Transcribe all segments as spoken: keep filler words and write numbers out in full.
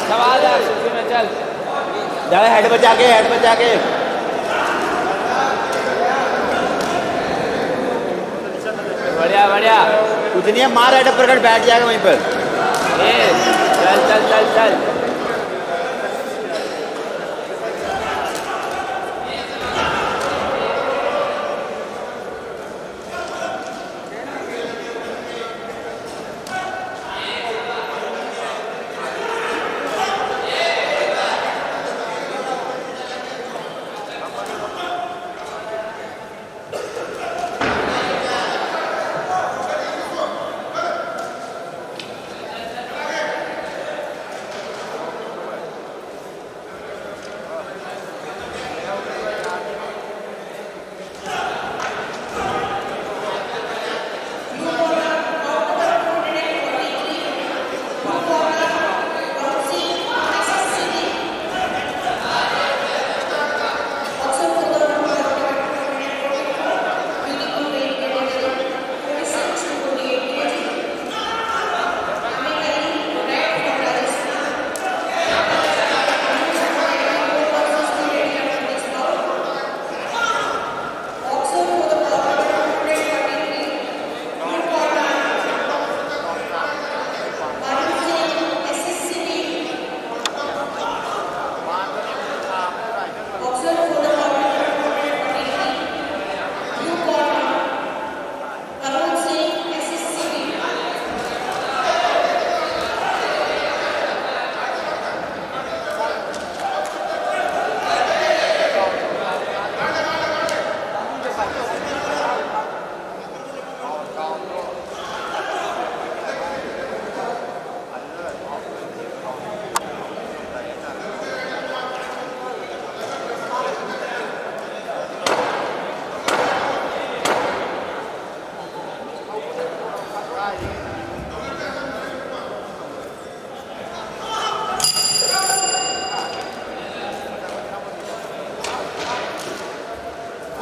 सवाल है, सूफी में चल। ज्यादा हेड बचा के, हेड बचा के। बढ़िया, बढ़िया। उतनी है, मार हेड पर, बैठ जाएगा वहीं पर। ए, चल, चल, चल, चल।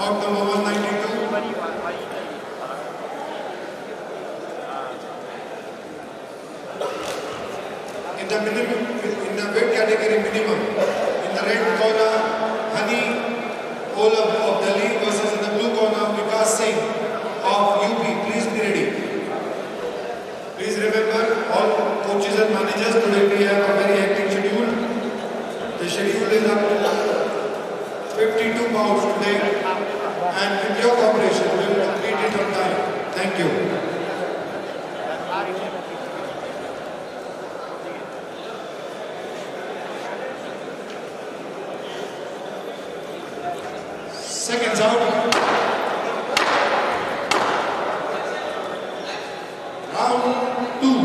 Out number one ninety-two. In the minimum, in the weight category minimum, in the red corner, Hani Olab of Delhi versus in the blue corner, Vikas Singh of U P. Please be ready. Please remember, all coaches and managers, today we have a very hectic schedule. The schedule is up to fifty-two pounds today, and with your cooperation, we will complete it on time. Thank you. Seconds out. Round two.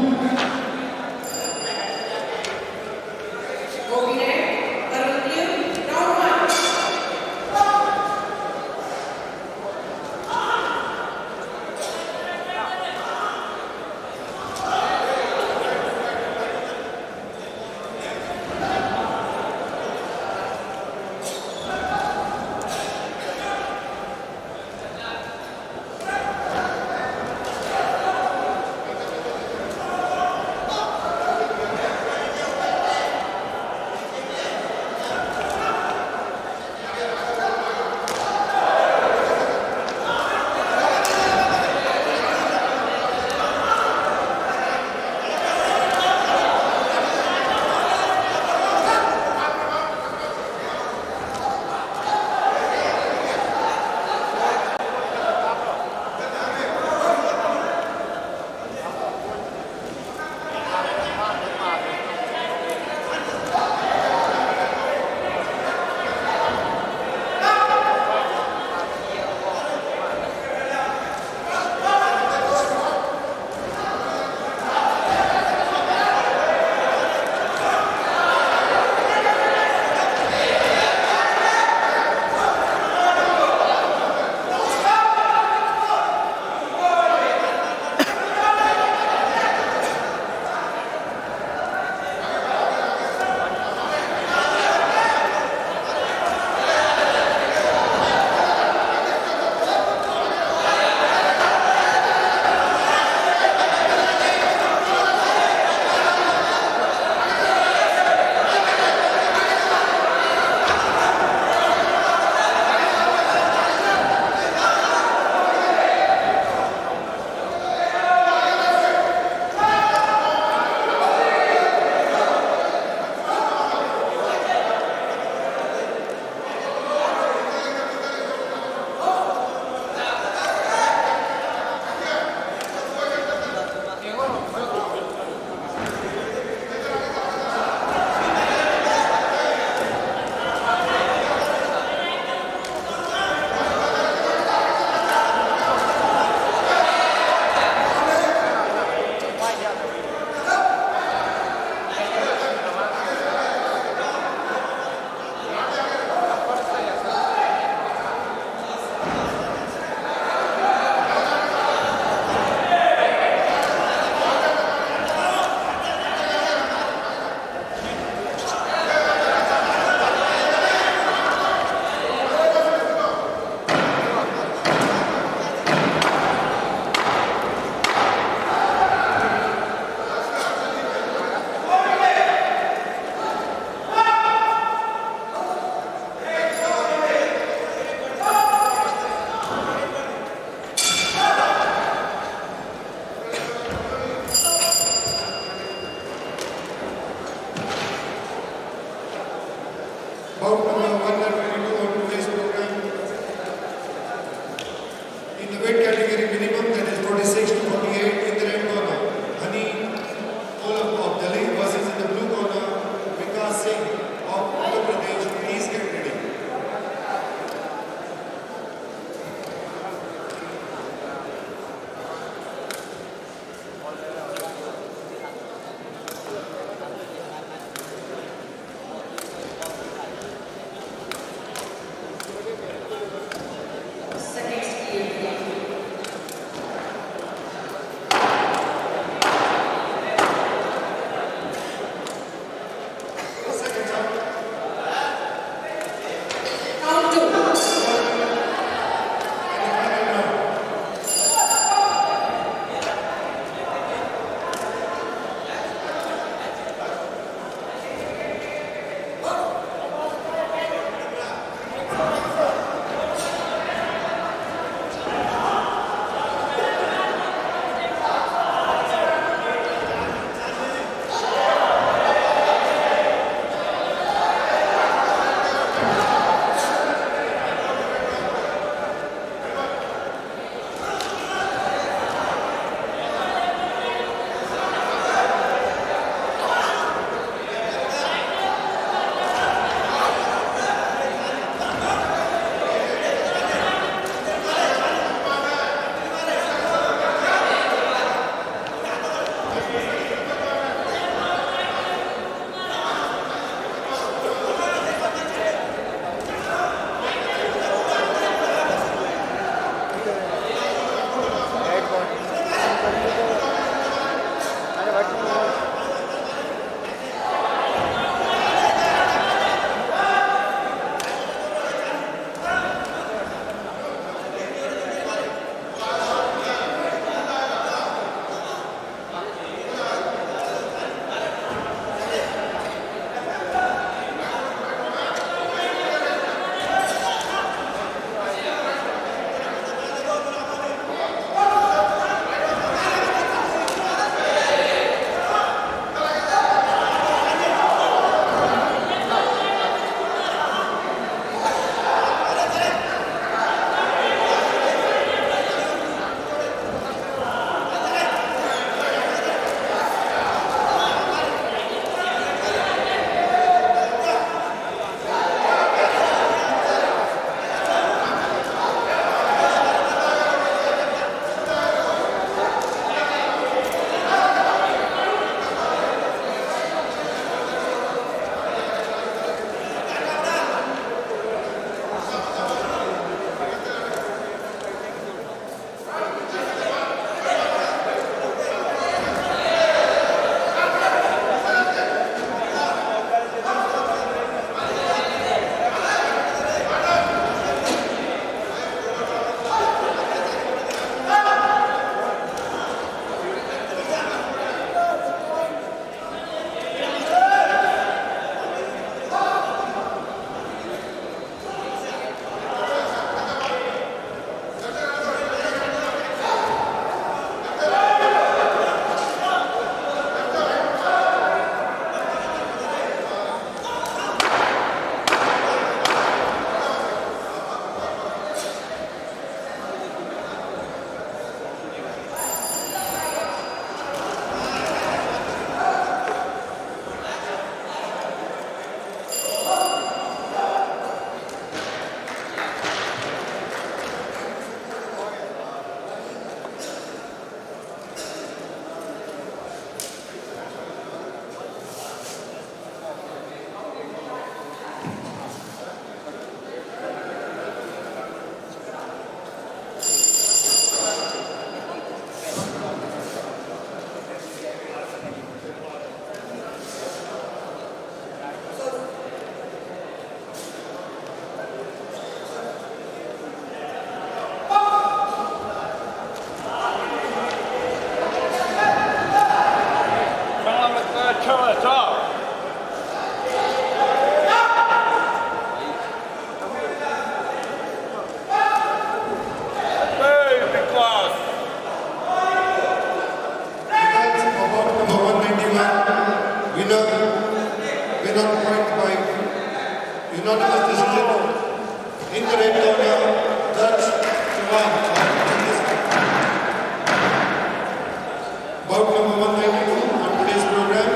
Bout number one ninety-two on today's program.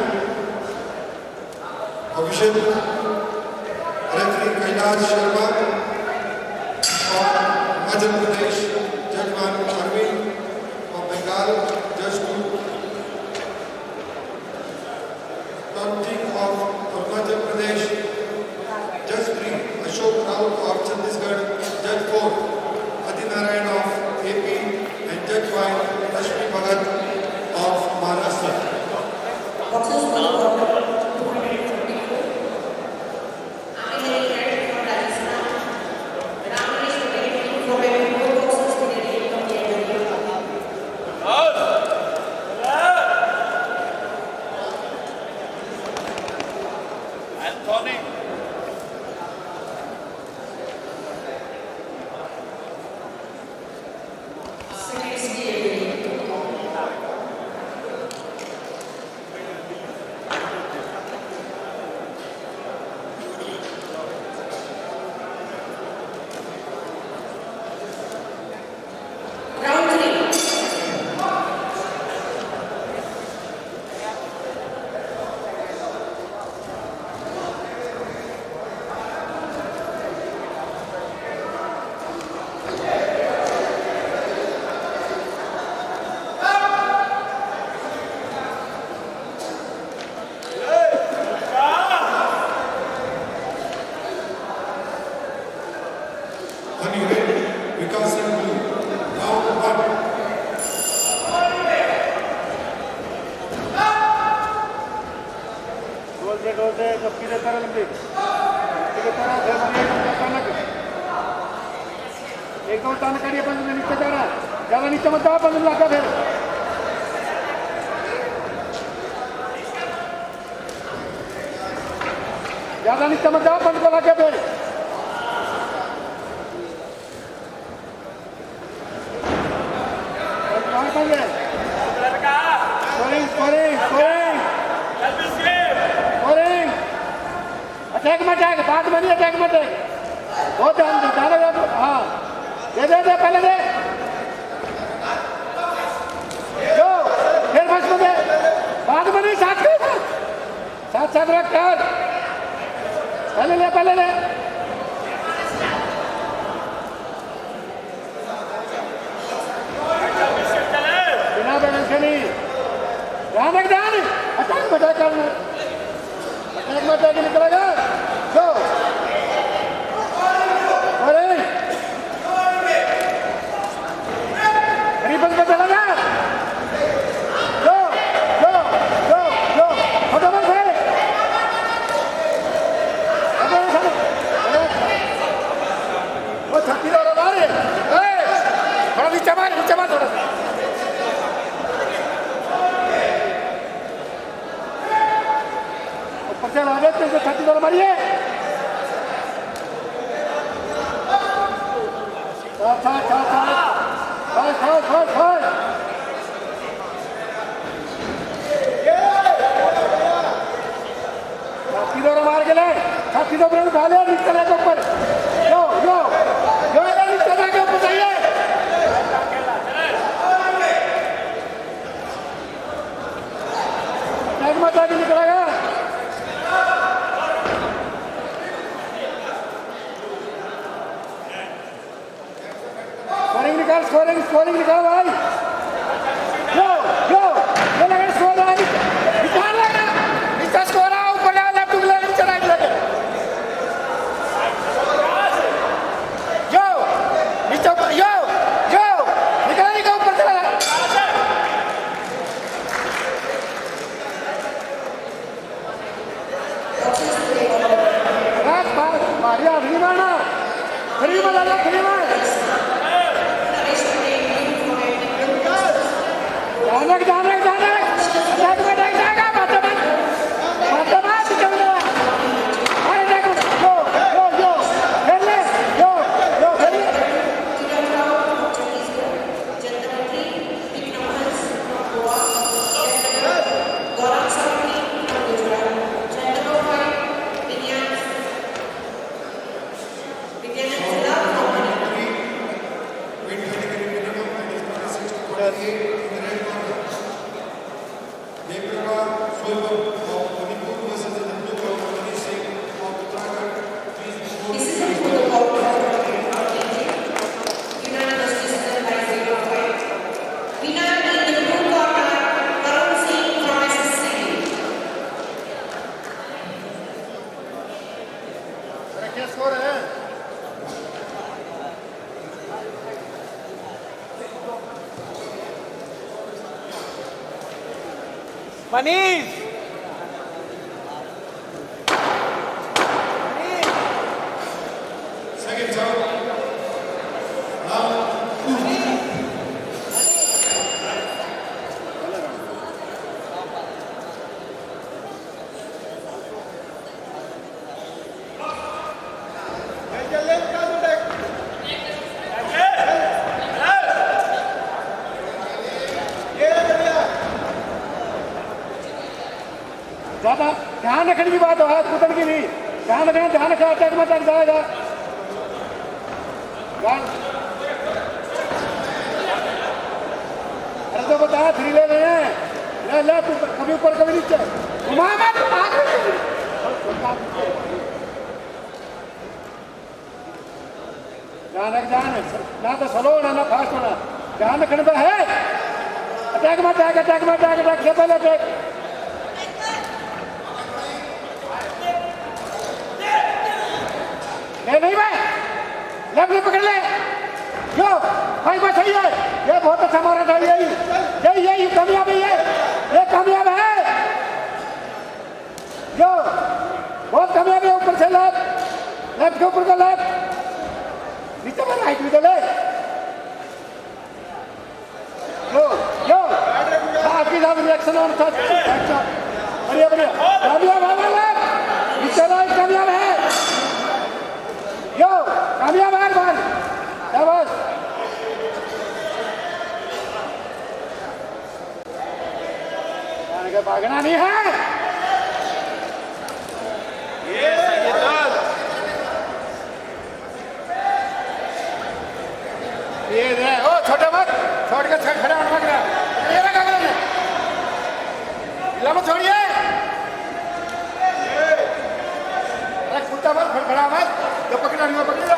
Official, referee Kailash Sharma. From Himachal Pradesh, judge one Arvind. From Bengal, judge two Tonjing of Arunachal Pradesh, judge three Ashok Raut of Chhattisgarh, judge four Adi Narayan of A P, and judge five Rashmi Bhagat of Maharashtra. Anthony. Honey red, Vikas Singh blue. Round one. डोल दे, डोल दे, सब चीजें तरह लंबी। ठीक है, तरह से लंबी, अचानक। एकदम तान करिए, बंद में नीचे जा रहा है। ज्यादा नीचे मत जाओ, बंद में लाके फिर। ज्यादा नीचे मत जाओ, बंद को लाके फिर। Scoring, scoring, scoring. Scoring. Attack में attack, बाद में नहीं attack में attack. बहुत ध्यान दे, ज्यादा, ज्यादा, हाँ. दे, दे, दे, पहले दे. जो, फिर first में दे. बाद में नहीं, साथ में. साथ, साथ रख कर. पहले ले, पहले ले. बिना balance के नहीं. ध्यान रख, ध्यान. अचानक बचा करना. अचानक बचा के निकलेगा. Go. अरे. अरे, बस, बस, चला जा. Go, go, go, go. फटाफट से. अबे, अबे. वो छाती लगा रहा है. ए, थोड़ा नीचे मार, नीचे मार थोड़ा सा. ऊपर से लगा दे, तेरे से छाती लगा मारिए. Fast, fast, fast, fast. Fast, fast, fast, fast. छाती दो मार के ले, छाती दो ब्रेक उठा ले, नीचे लेके ऊपर. यो, यो, यो, ये नीचे लेके ऊपर जाइए. टैग मत आगे निकलेगा. Scoring निकाल, scoring, scoring निकाल भाई. यो, यो, ये लगा score आ, निकाल लगा. इसका score आ, ऊपर आ, left to left चला, लगे. यो, नीचे ऊपर, यो, यो, निकाल, निकाल, ऊपर चला. Rak, ba-, Maria, Rimana. Rimana, Rimana. Danak, danak, danak. Danak, danak, danak. Mata, mata. Mata, mata, danak. Ayo, danak. Yo, yo, yo. Hele, yo, yo, hele. Manish. ज्यादा ध्यान रखने की बात है, कूदने की नहीं। ध्यान रखना, ध्यान रखना, अटैक मत, अटैक जाएगा। ध्यान। अरे तो बताया, थ्री ले रहे हैं। ले, ले, तू कभी ऊपर, कभी नीचे। घुमा मत, घुमा मत। ध्यान रख, ध्यान। ना तो स्लो होना, ना फास्ट होना। ध्यान रखने पे है। अटैक में अटैक, अटैक में अटैक, अटैक से पहले अटैक। ले नहीं भाई। लेफ्ट में पकड़ ले। यो, भाई बस सही है। ये बहुत अच्छा मारा था, यही। यही, यही कामयाब है ये। ये कामयाब है। यो, बहुत कामयाब है, ऊपर से लेफ्ट, लेफ्ट के ऊपर का लेफ्ट, नीचे में राइट, नीचे ले। यो, यो, बाकी सब रिएक्शन और था, अच्छा, बढ़िया, बढ़िया, कामयाब है भाई, नीचे राइट कामयाब है। यो, कामयाब है भाई, शाबाश। भागना नहीं है। ये सही है, चल। ये रे, ओ छोटा मत, छोड़ के छड़ खड़ा होने लग रहा। ये रखा कर। ढीला मत छोड़िए। अरे कुत्ता मत, खड़ा मत, जो पकड़ा नहीं वो पकड़ लो।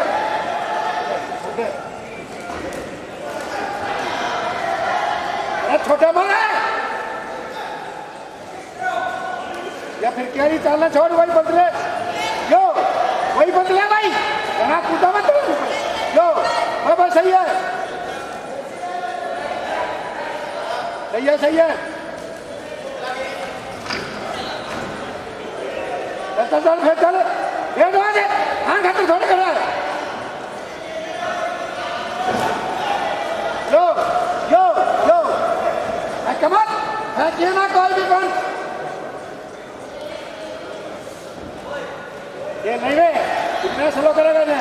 अरे छोटा मार है। या फिर क्या ही चालना छोड़, वही बदले। यो, वही बदले भाई। घना कूदा मत। यो, बाबा सही है। सही है, सही है। चल, चल, चल, फिर चल। ये दो दे। हाँ, घर तक थोड़ी कर रहा है। यो, यो, यो। ए, कमर, ए, किया ना कोई भी बंद। ये नहीं रे, कितना स्लो करेगा ये?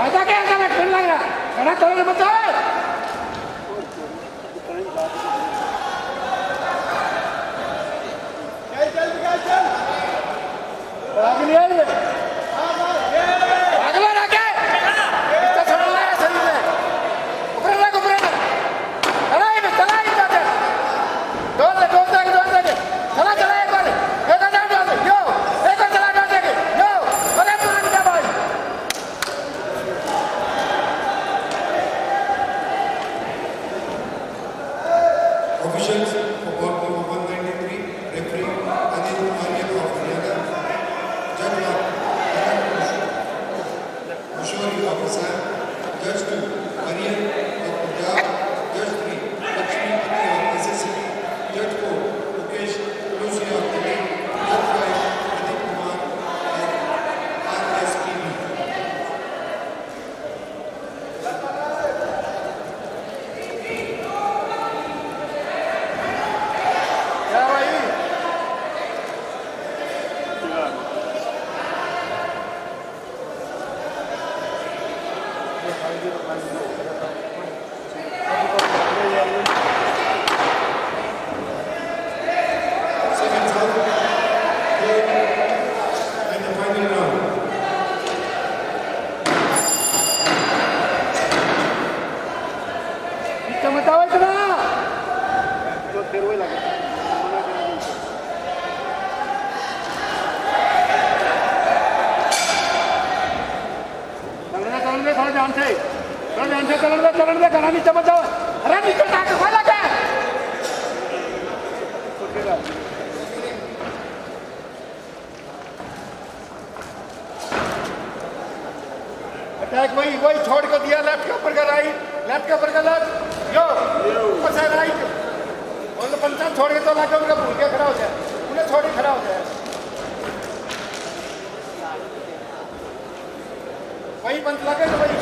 ऐसा क्या ऐसा एक्शन लग रहा? बड़ा करो ना बचाओ। चल, चल, चल, चल। भाग लिया ये। भाग लो ना के। इतना सरल है शरीर में। ऊपर लग, ऊपर लग। चला ही में, चला ही में। डोल दे, डोल दे, डोल दे। चला, चला एक बार। एक हजार डोल दे। यो, एक बार चला डोल दे। यो, अरे मान जा भाई। Officials for bout number one ninety-three, referee Anil Arya of Haryana, judge one Kiran Kushwaha of Assam, judge two Aryan of Punjab, judge three Lakshmipati of S S C T, judge four Mukesh Lucia of Delhi, judge five Pradeep Kumar of R S P B. Second round, third and the final round. Itta matawa itna. चलन दे, चलन दे, थोड़ा ध्यान से। थोड़ा ध्यान से चलन दे, चलन दे, घना नीचे मत जाओ। अरे नीचे ताक, खोला क्या? अटैक वही, वही छोड़ के दिया, लेफ्ट के ऊपर का राइट, लेफ्ट के ऊपर का लेफ्ट, यो, ऊपर से राइट। और पंचायत छोड़ के तो लाके उनका भूल के खड़ा हो जाए, उन्हें छोड़ के खड़ा हो जाए। वही पंच लाके तो वही।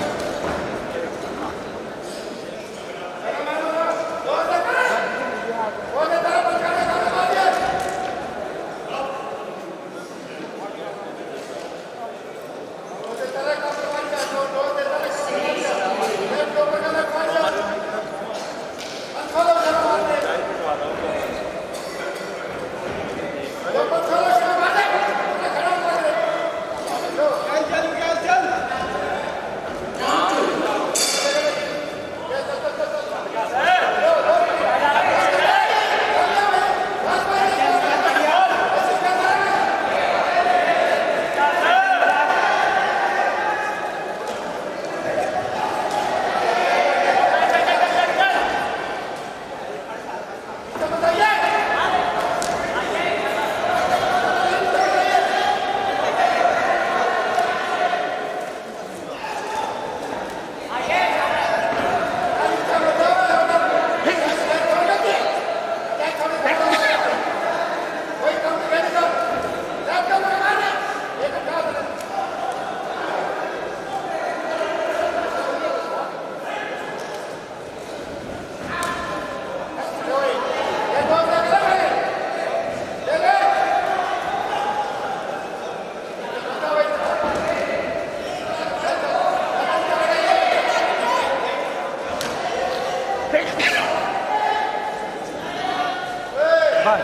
Ban.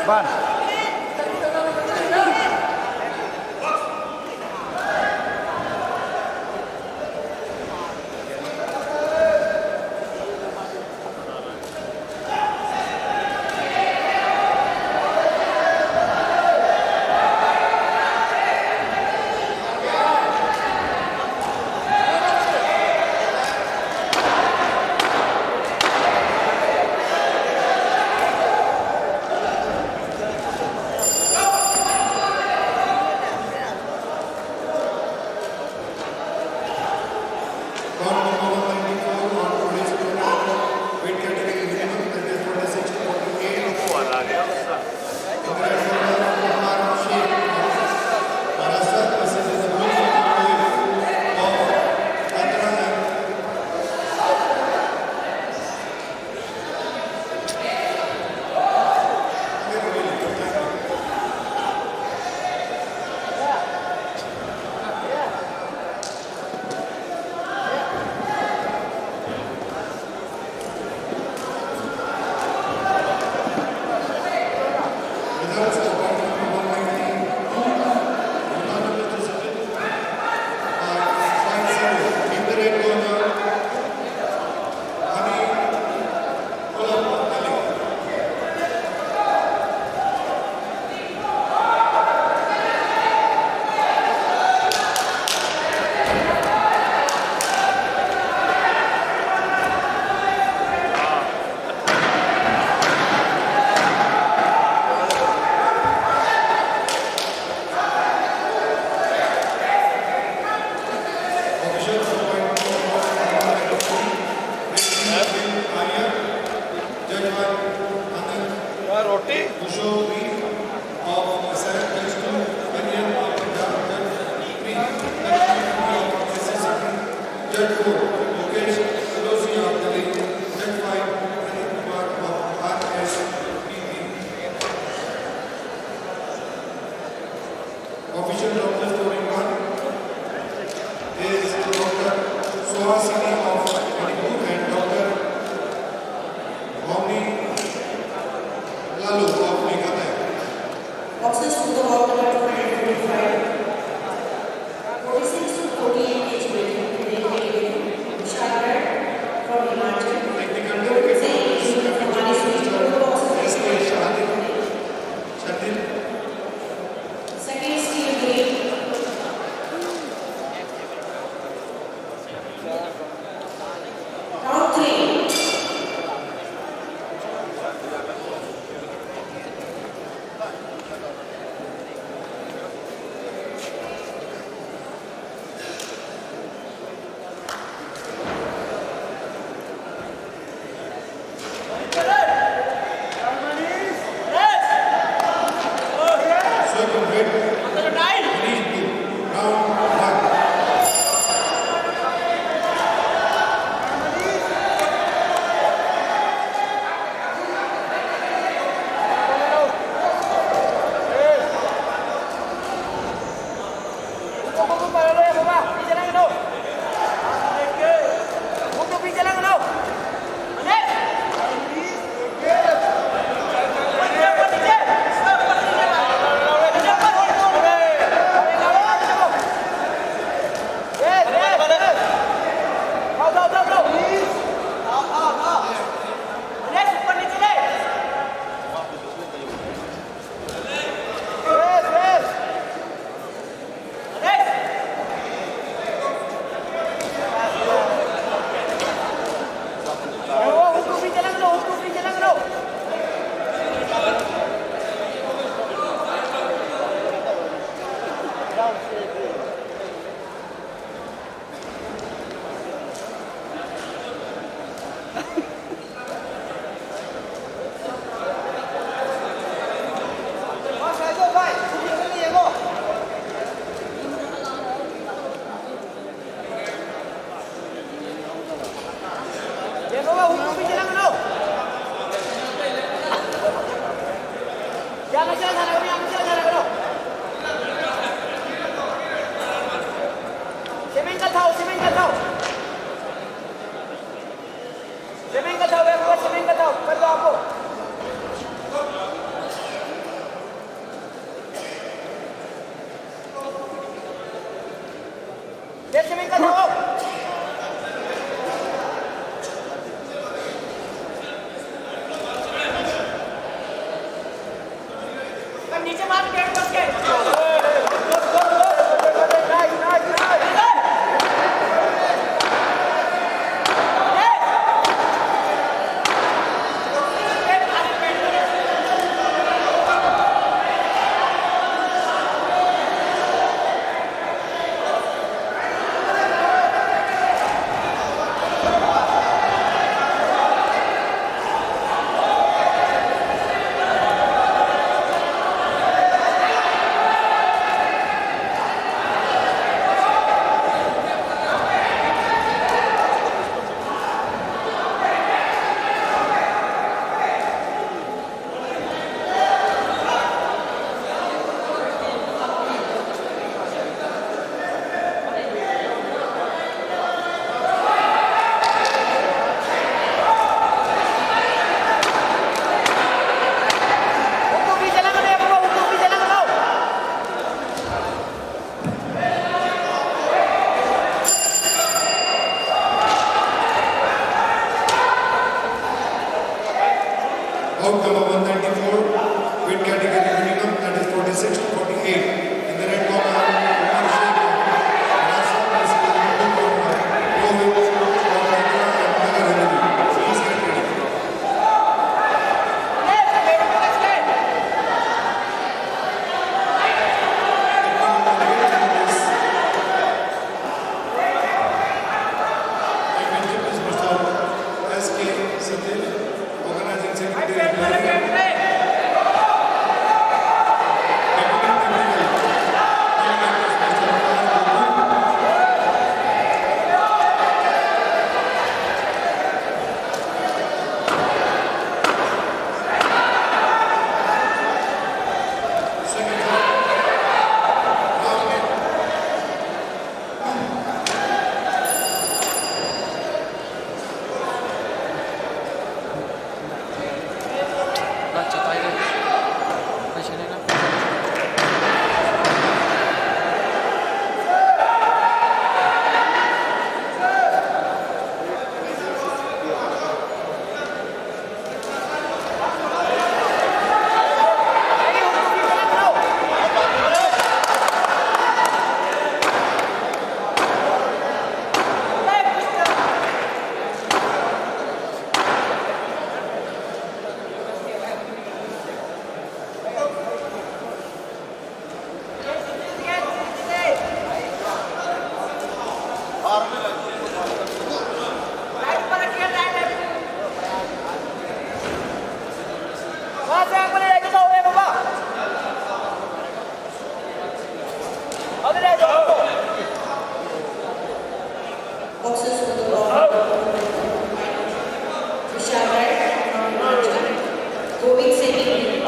Ban. Bout number one ninety-four on today's program, weight category eleven, that is forty-six to forty-eight. In the red corner, Umar Sheikh, Maharashtra, versus in the blue corner, Katra and Officials appointment of Judge one, Anand Busho, of Assam, Judge two, William of Punjab, Judge three, Lakshmi of S C City, Judge four, Mukesh Adosi of Delhi, Judge five, Pradeep Kumar of R S P P. Official doctor scoring one is Doctor Suhasini of Manipur and Doctor Bhawni Laloo of Meghalaya. Boxes to the world of twenty twenty-five. Forty-six to forty-eight age range, Shakar from Himachal. Technical director, Mister Shahid. Shahid. Second steel grade. Outcome of one ninety-four, weight category minimum, that is forty-six to forty-eight. In the red corner, Umar Sheikh, Rasa, Rohit, Rasa, Rasa. Please get ready. Boxes for the ball. Vishal Rai, Govind Singh,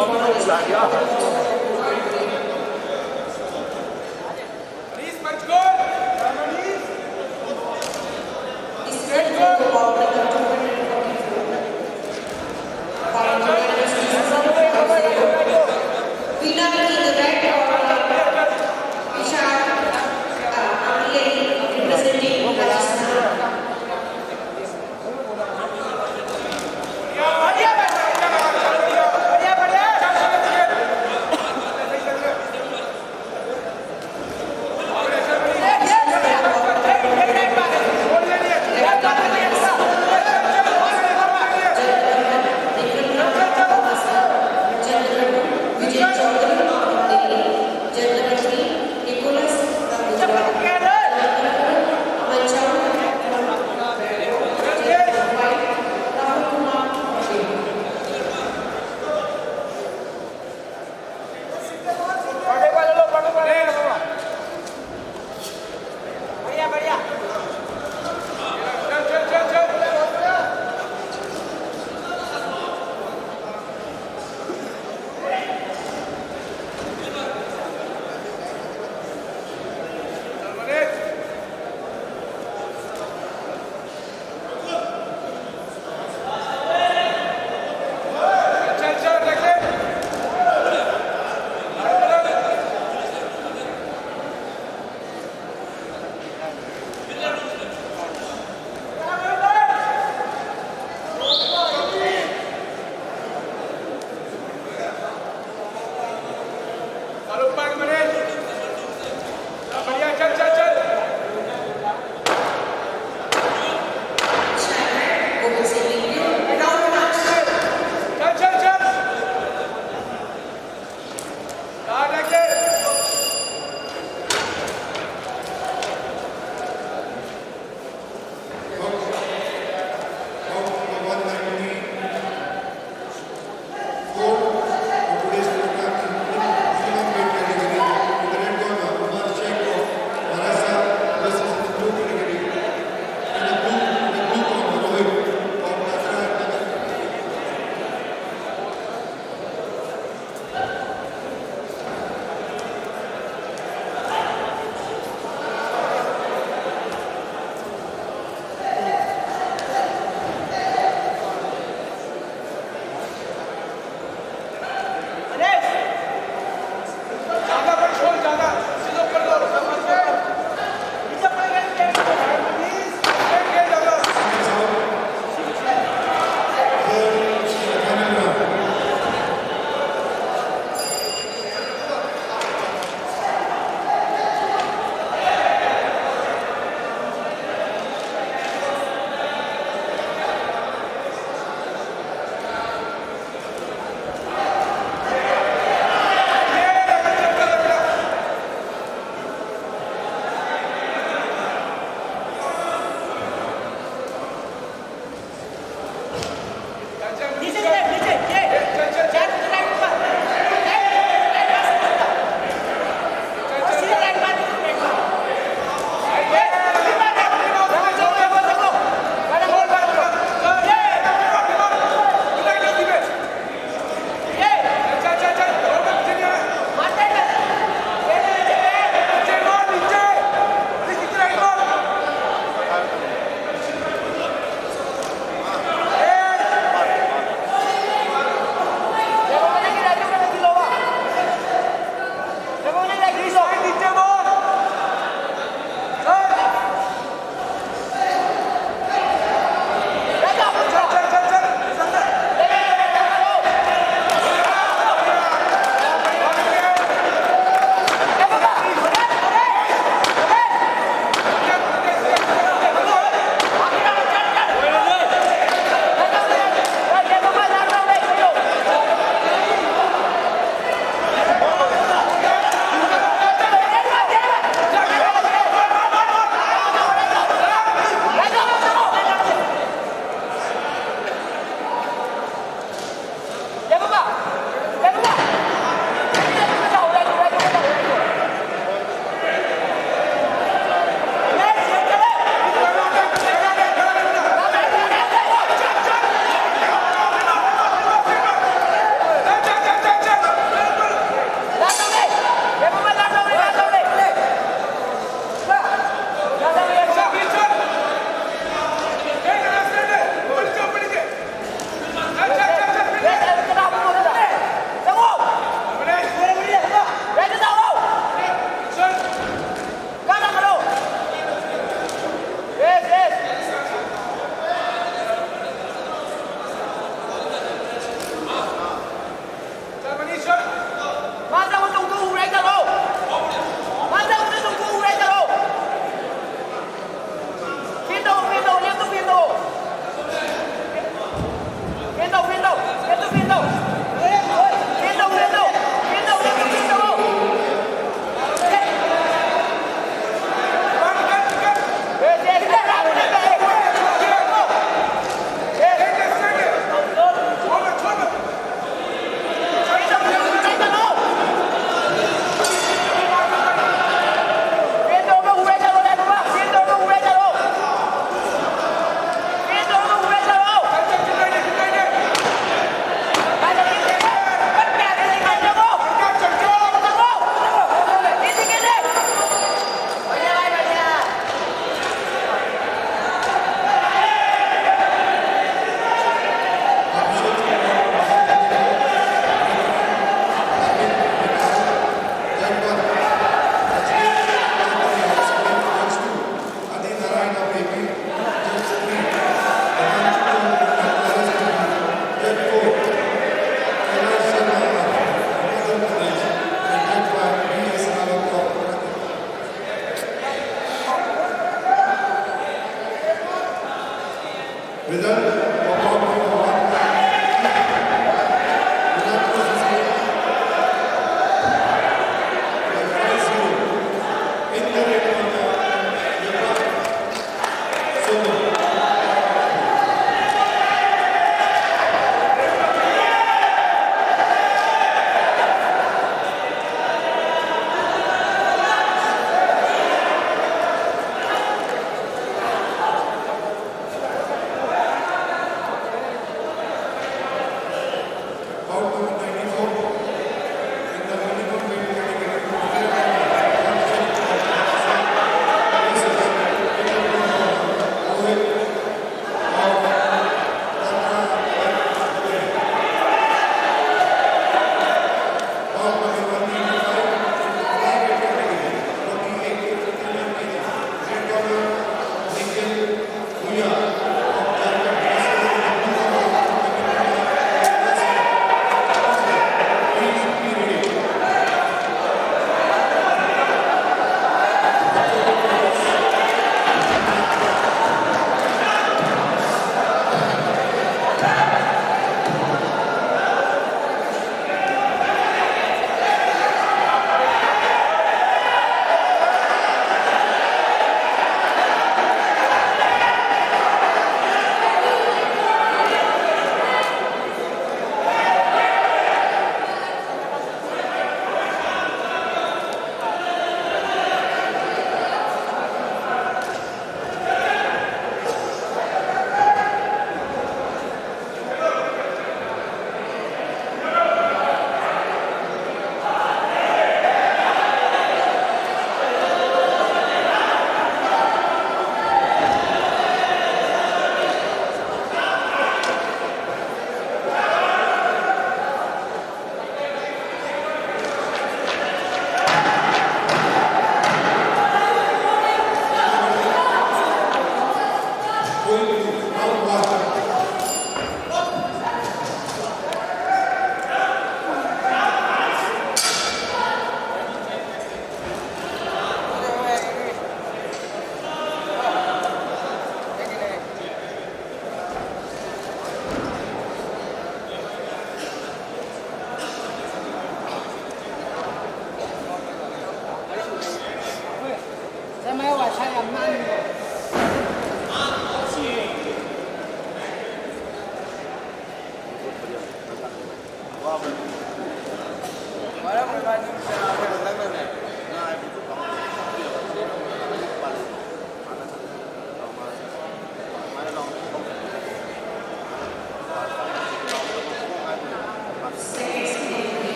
Pina in the red corner, Vishal, uh, Amleni, representing Rajasthan.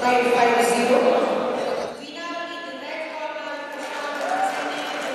five zero. We now need the red corner, Prashant Singh.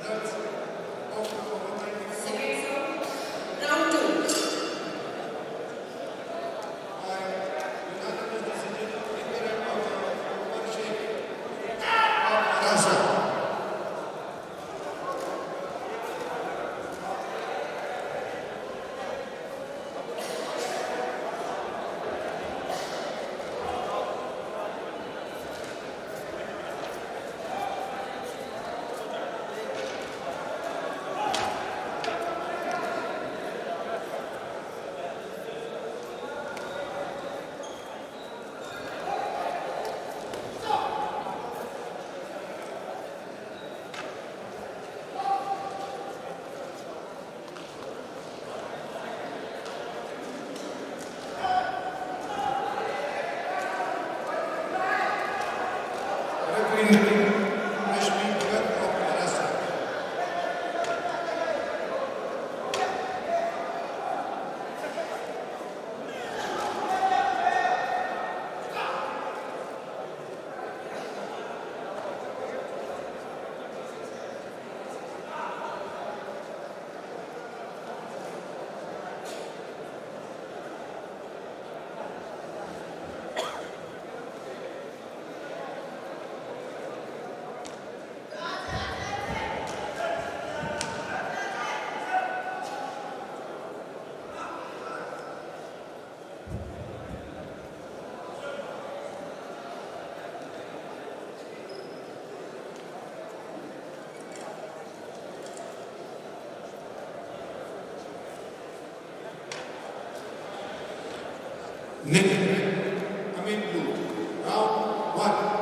Round two. Nick Amit Blue, round one.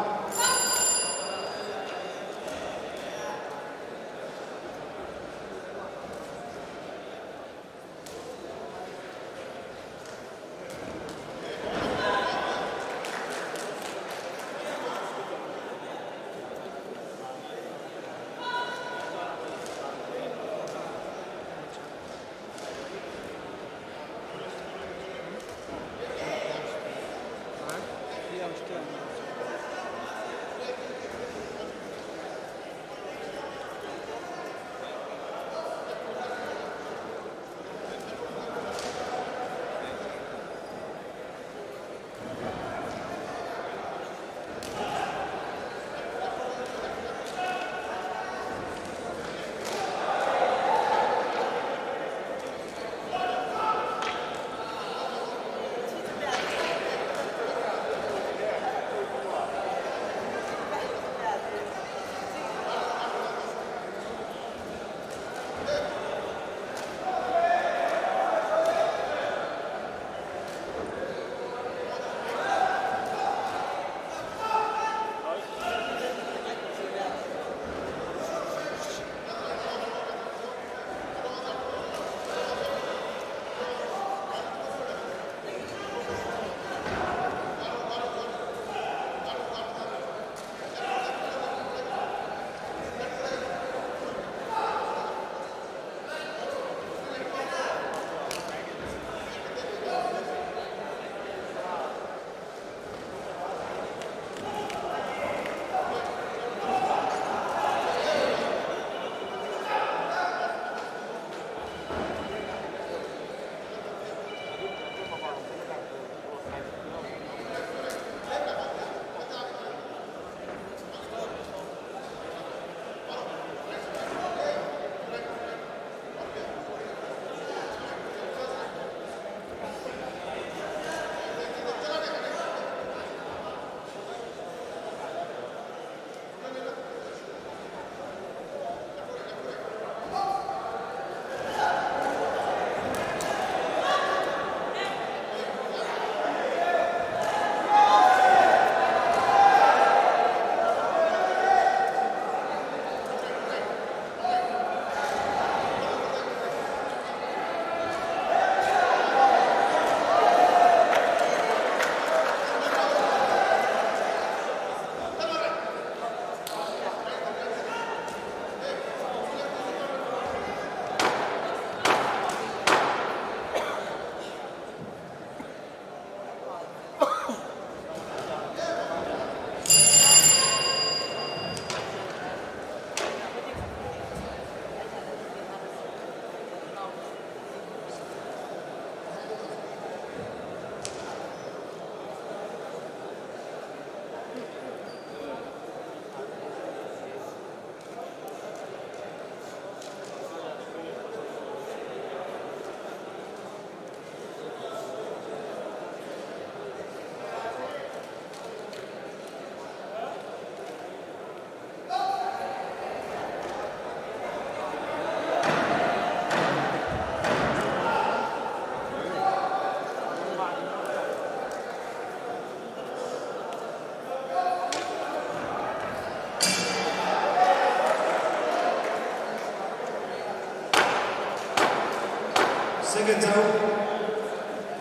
Second round.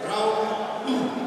Round two.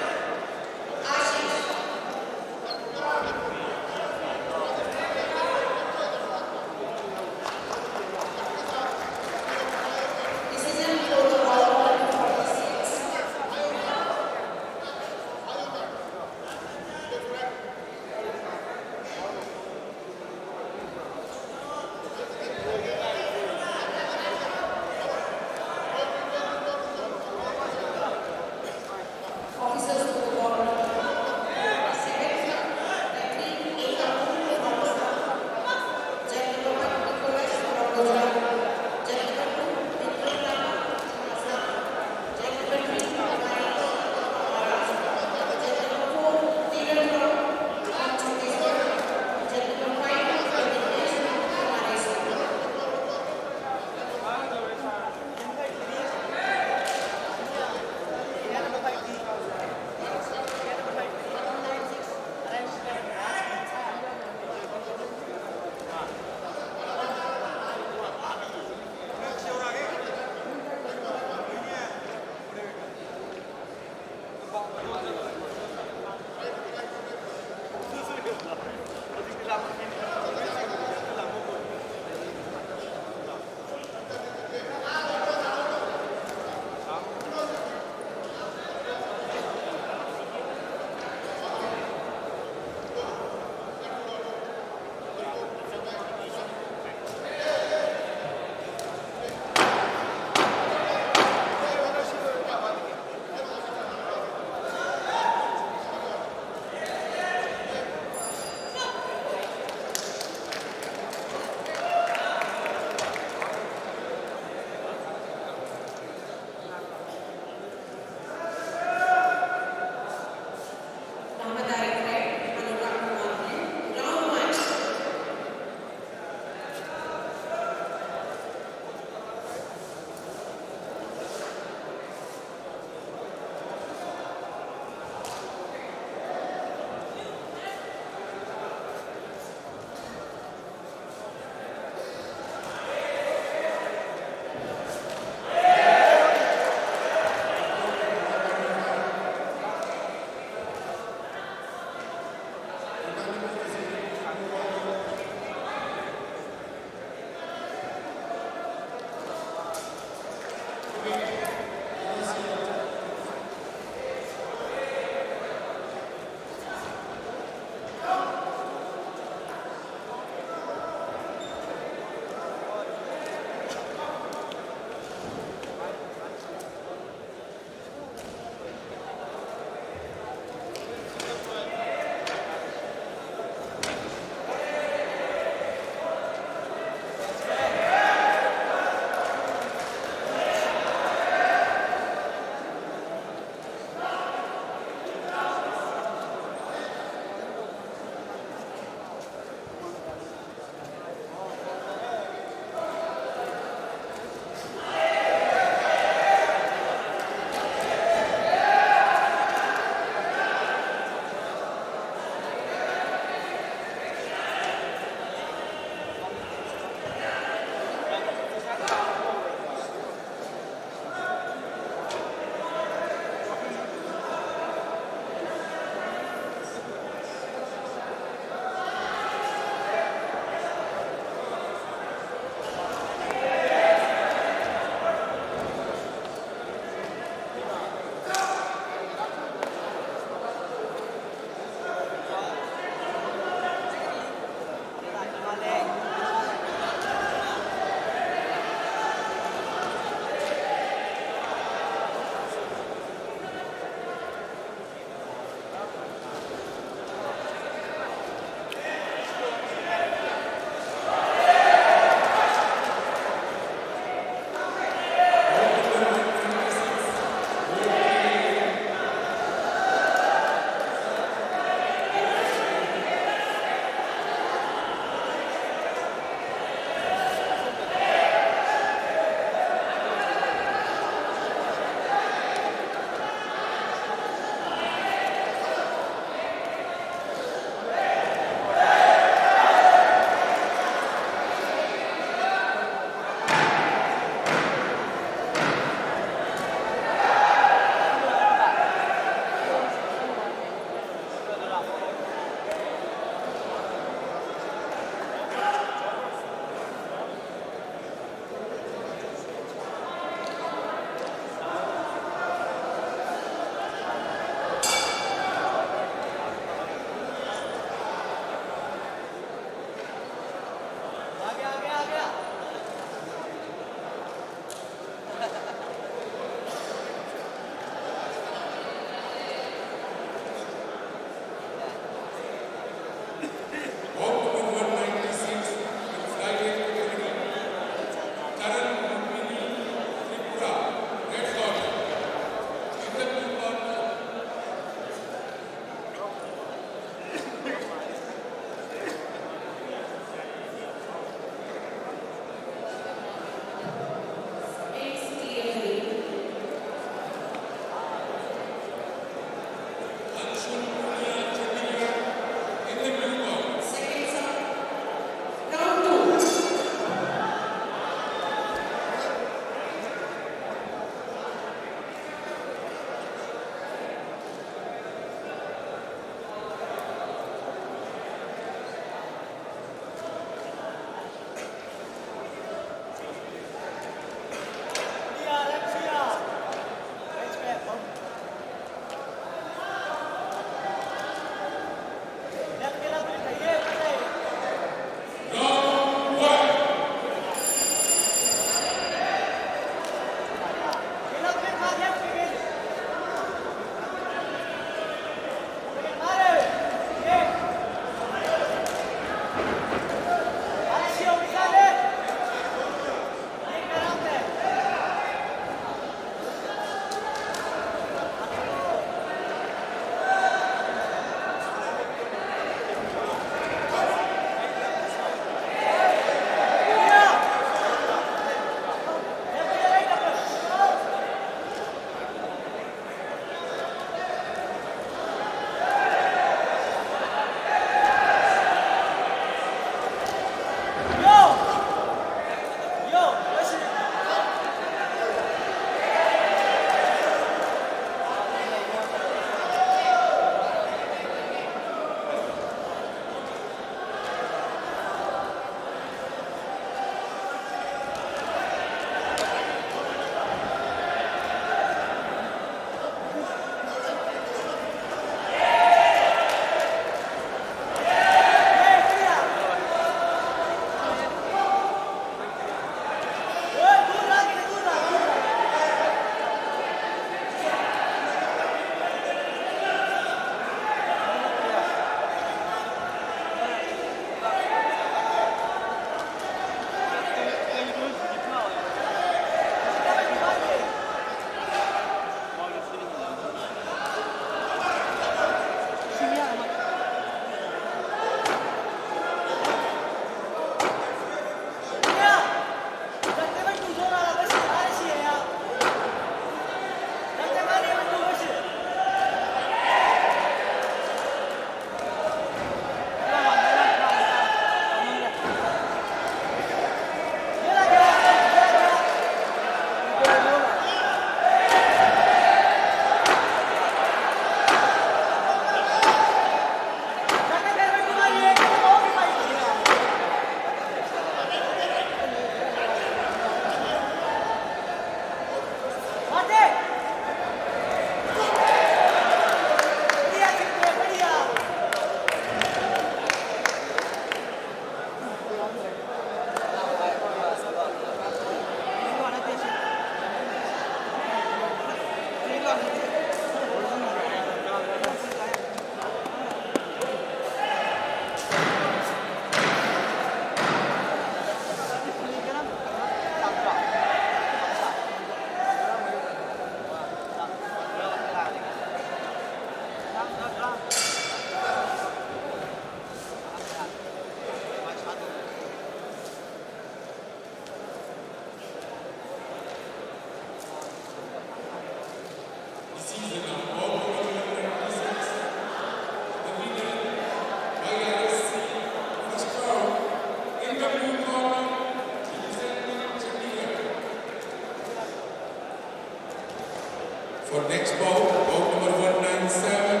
For next bout, bout number one nine seven,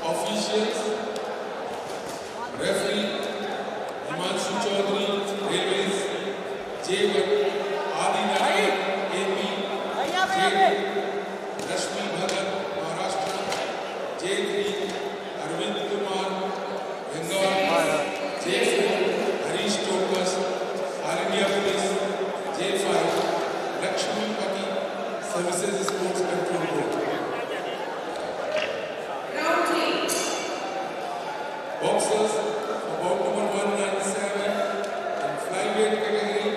officials, referee Himanshu Chaudhary, Railways, J one, Adi Narayan, A P, J two, Rashmi Bhagat, Maharashtra, J three, Arvind Kumar, Bengal, J four, Harish Tokas, All India Police, J five, Lakshmipati Services Sports Control Board. Boxers, bout number one nine seven in flyweight category.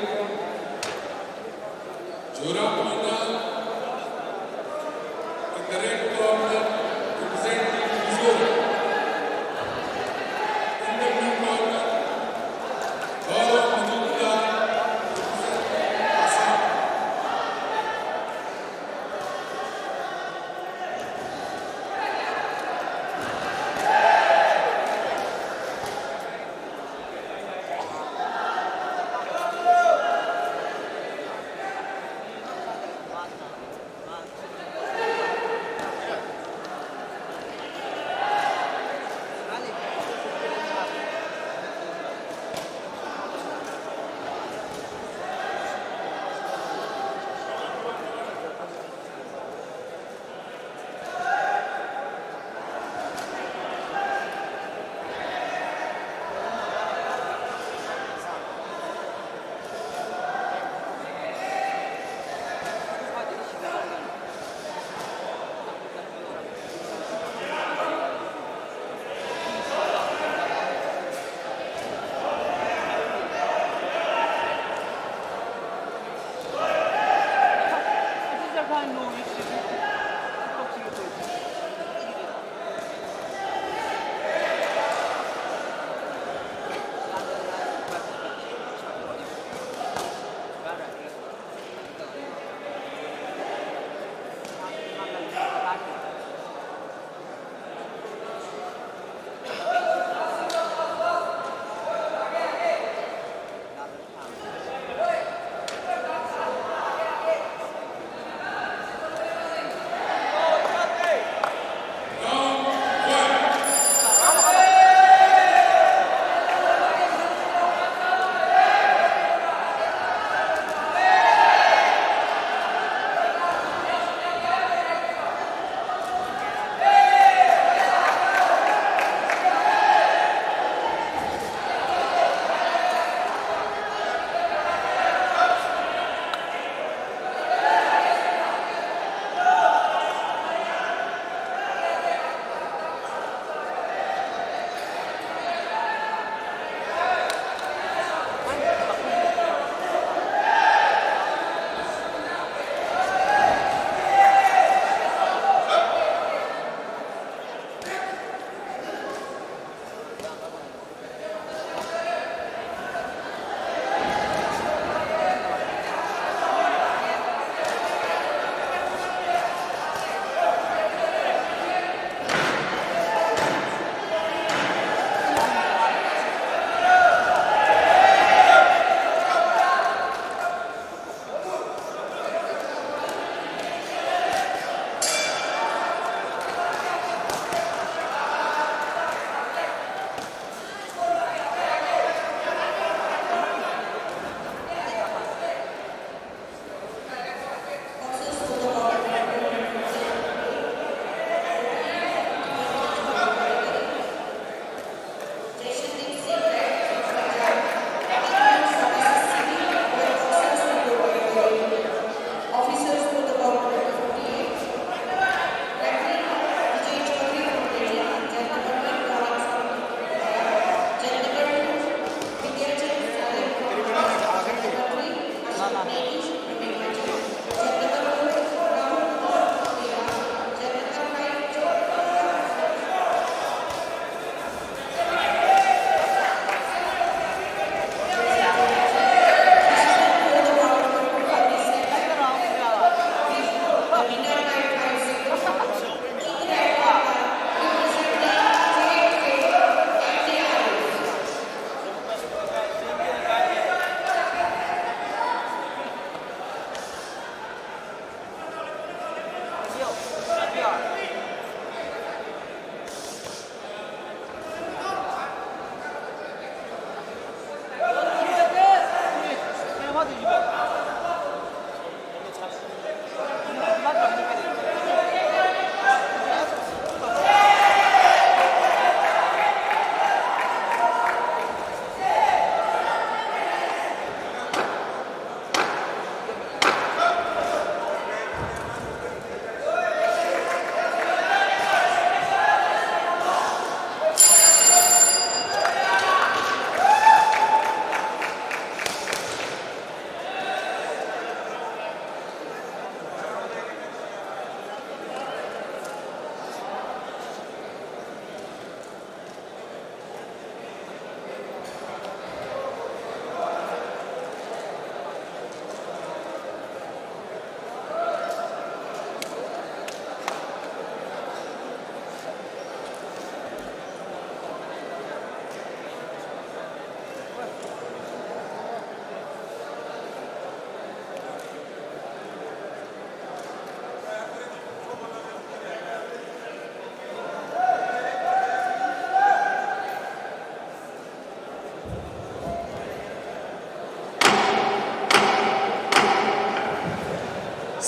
Joram Mona in the red corner, representing Mizoram. In the blue corner, Gaurav Majumdar, representing Assam.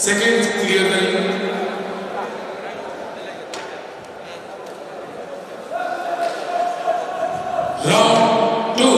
Second clear the ring. Round two.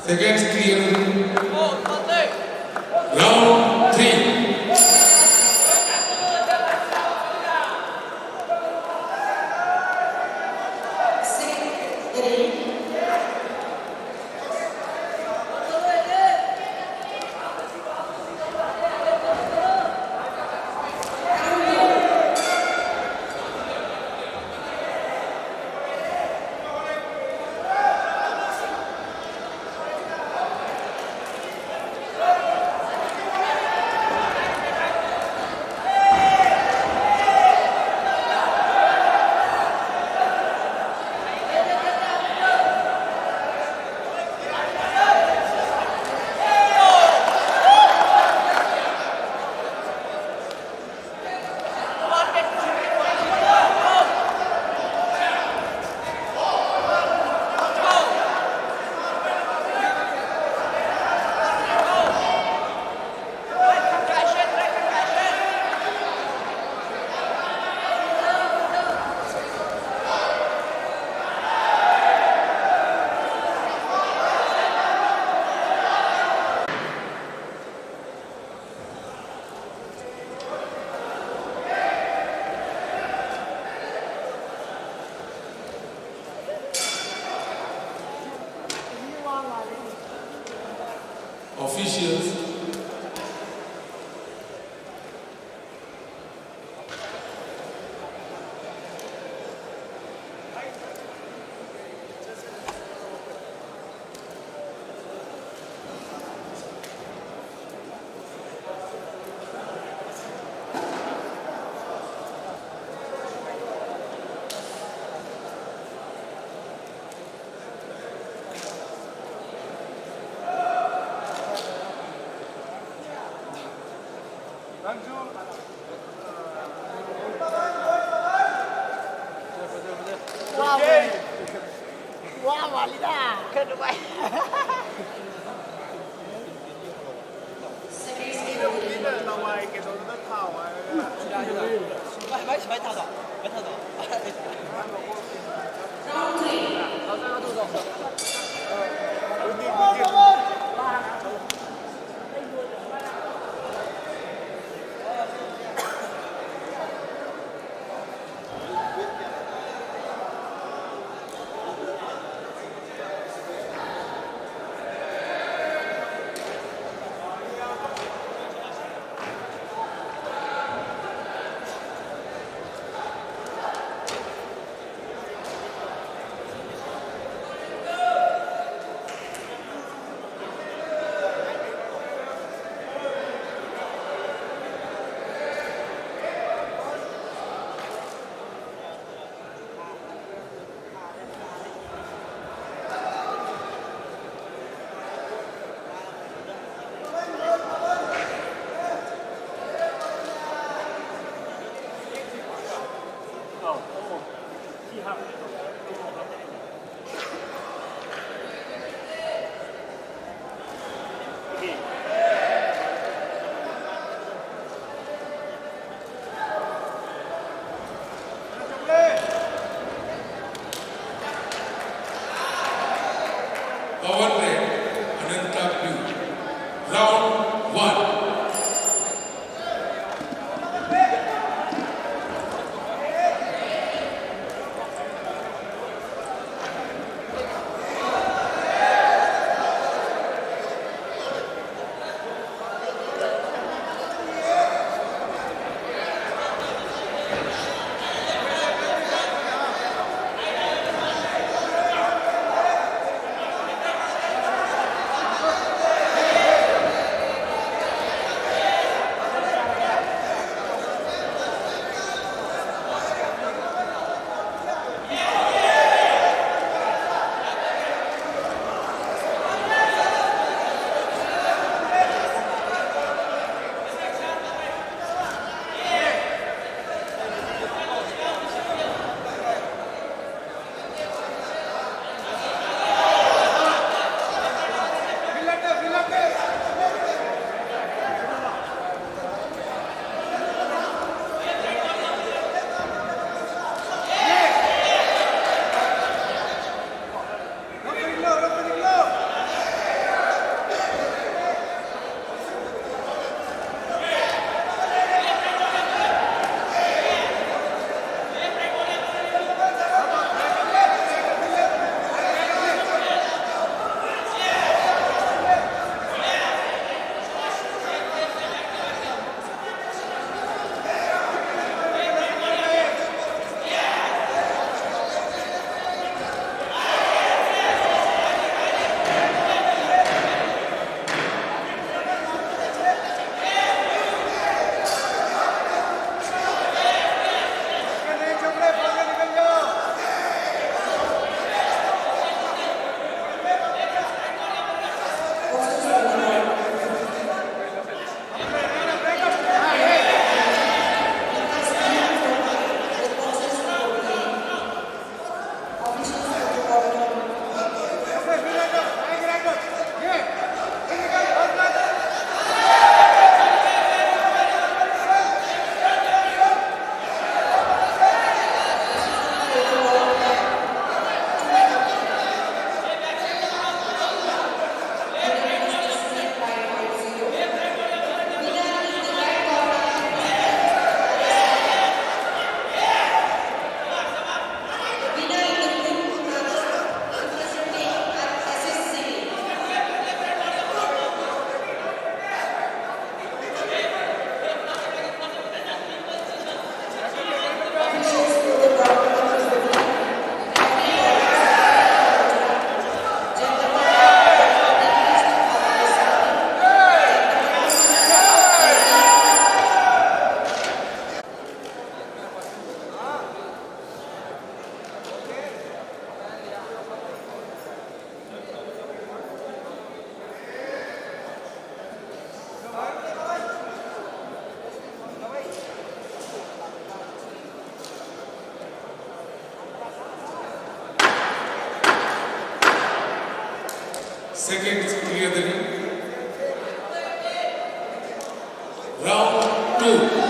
Second clear. Round three. Officials. Wow. Wow, Walida. Kena baik. Pawan Red, Ananta Blue. Round one. Second clear the ring. Round two.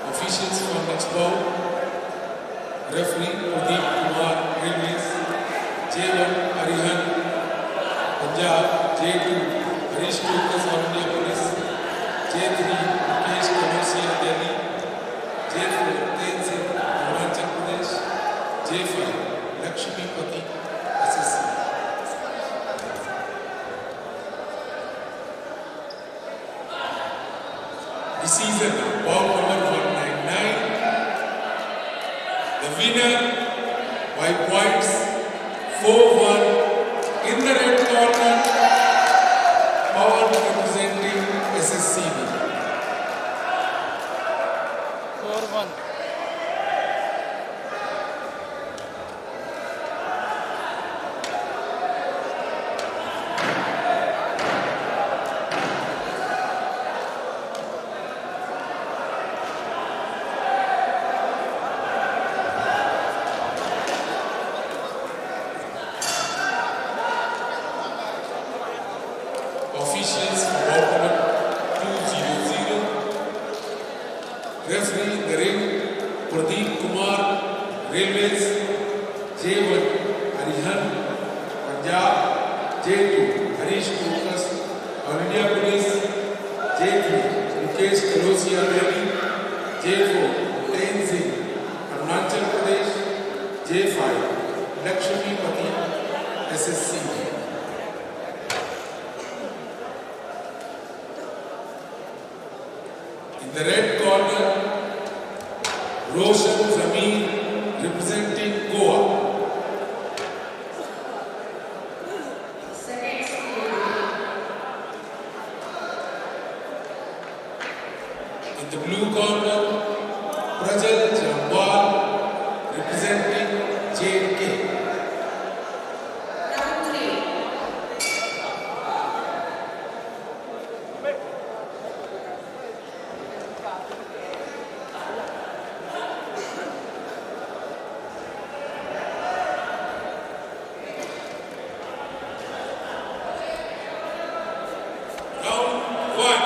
Officials for next bout. Referee Pradeep Kumar, Railways. J one Arihan, Punjab. J two Harish Tokas, All India Police. J three Mukesh Kanosia, Delhi. J four Tenzing, Arunachal Pradesh. J five Lakshmipati, S S C. Decision, bout number one nine nine. The winner by points, four one, in the red corner, Pawan, representing S S C B. Four one. Officials for bout number two zero zero. Referee in the ring, Pradeep Kumar, Railways. J one Arihan, Punjab. J two Harish Tokas, All India Police. J three Mukesh Kanosia, Delhi. J four Tenzing, Arunachal Pradesh. J five Lakshmipati, S S C. In the red corner, Roshan Zameer, representing Goa. In the blue corner, Prajal Jambal, representing J and K. Round one.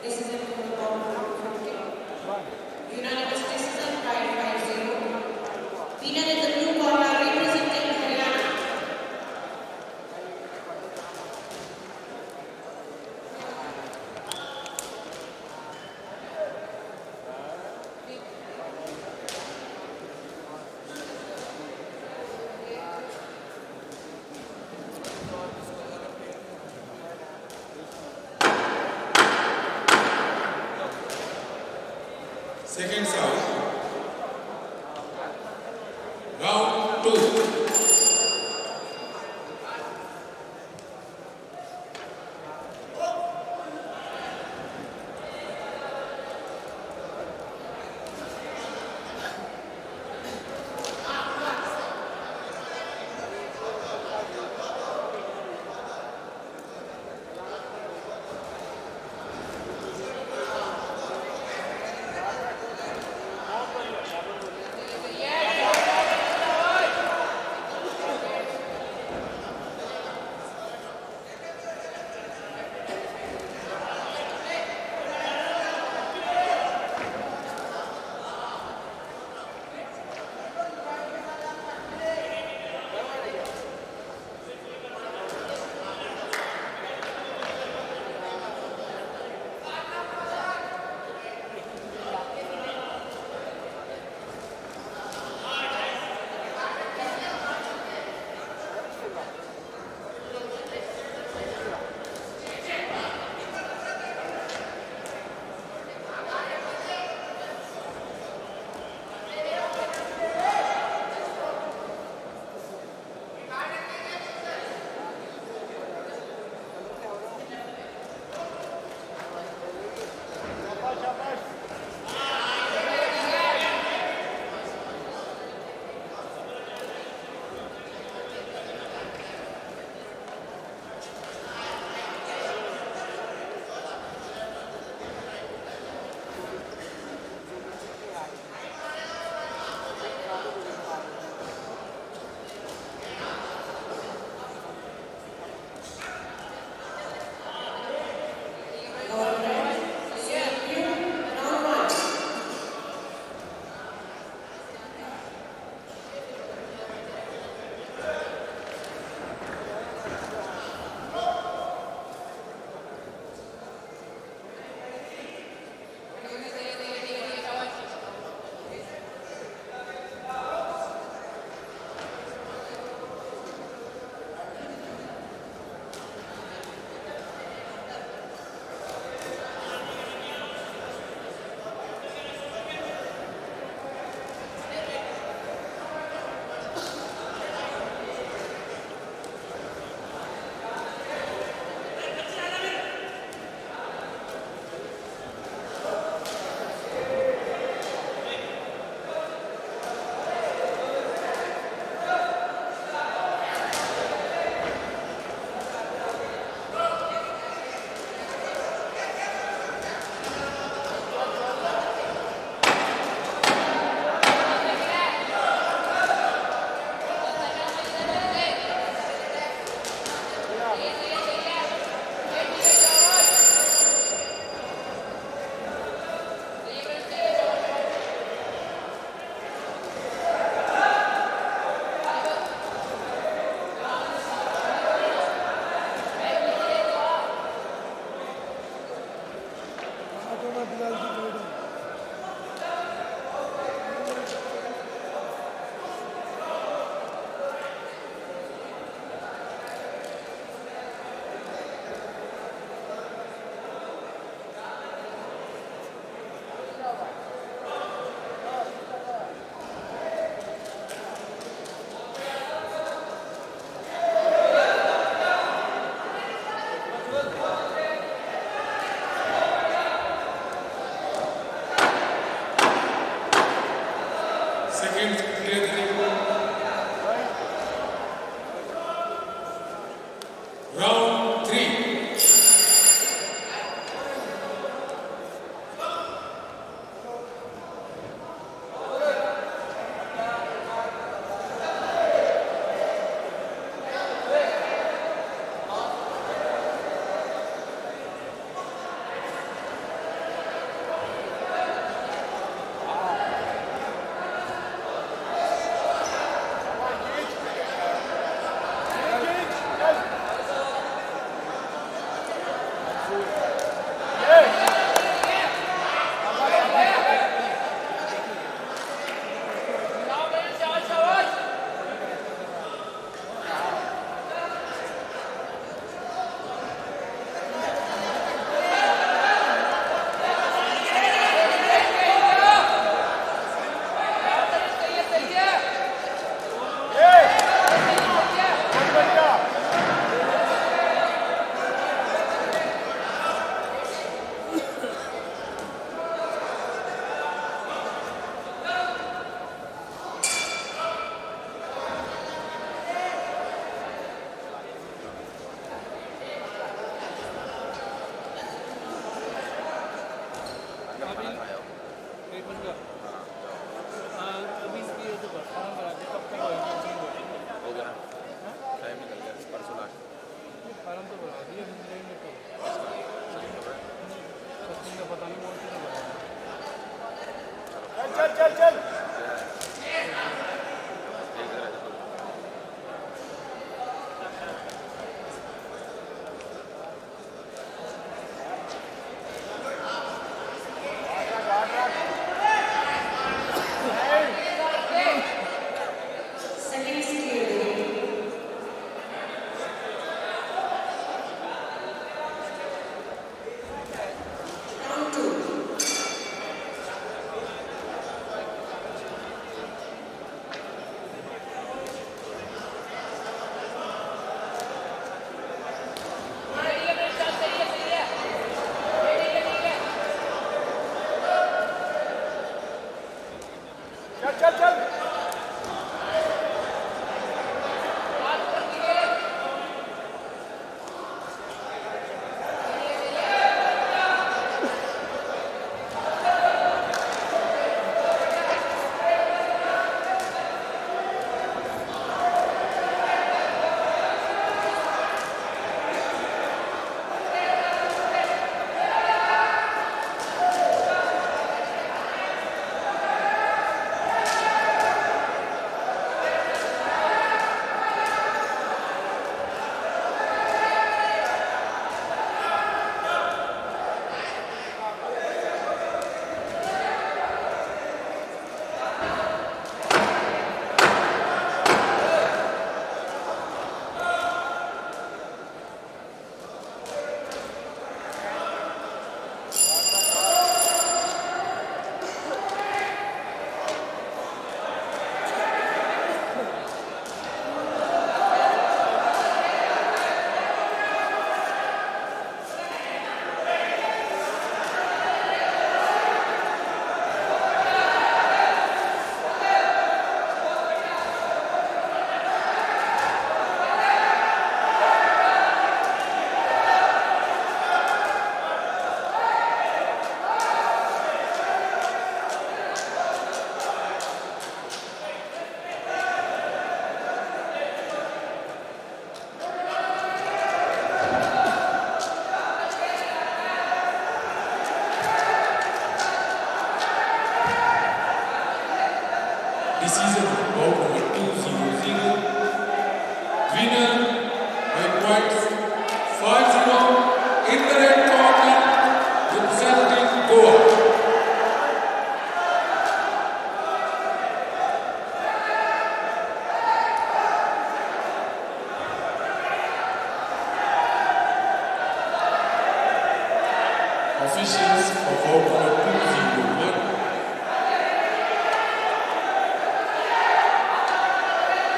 Decision for the ball. Unanimous decision, five five zero. Winner in the blue corner, representing Haryana. Second serve. Round two. Second, clear the ring. Round three. Decision, bout number two zero zero. Winner by points five zero in the red corner, representing Goa. Officials for bout number two zero one.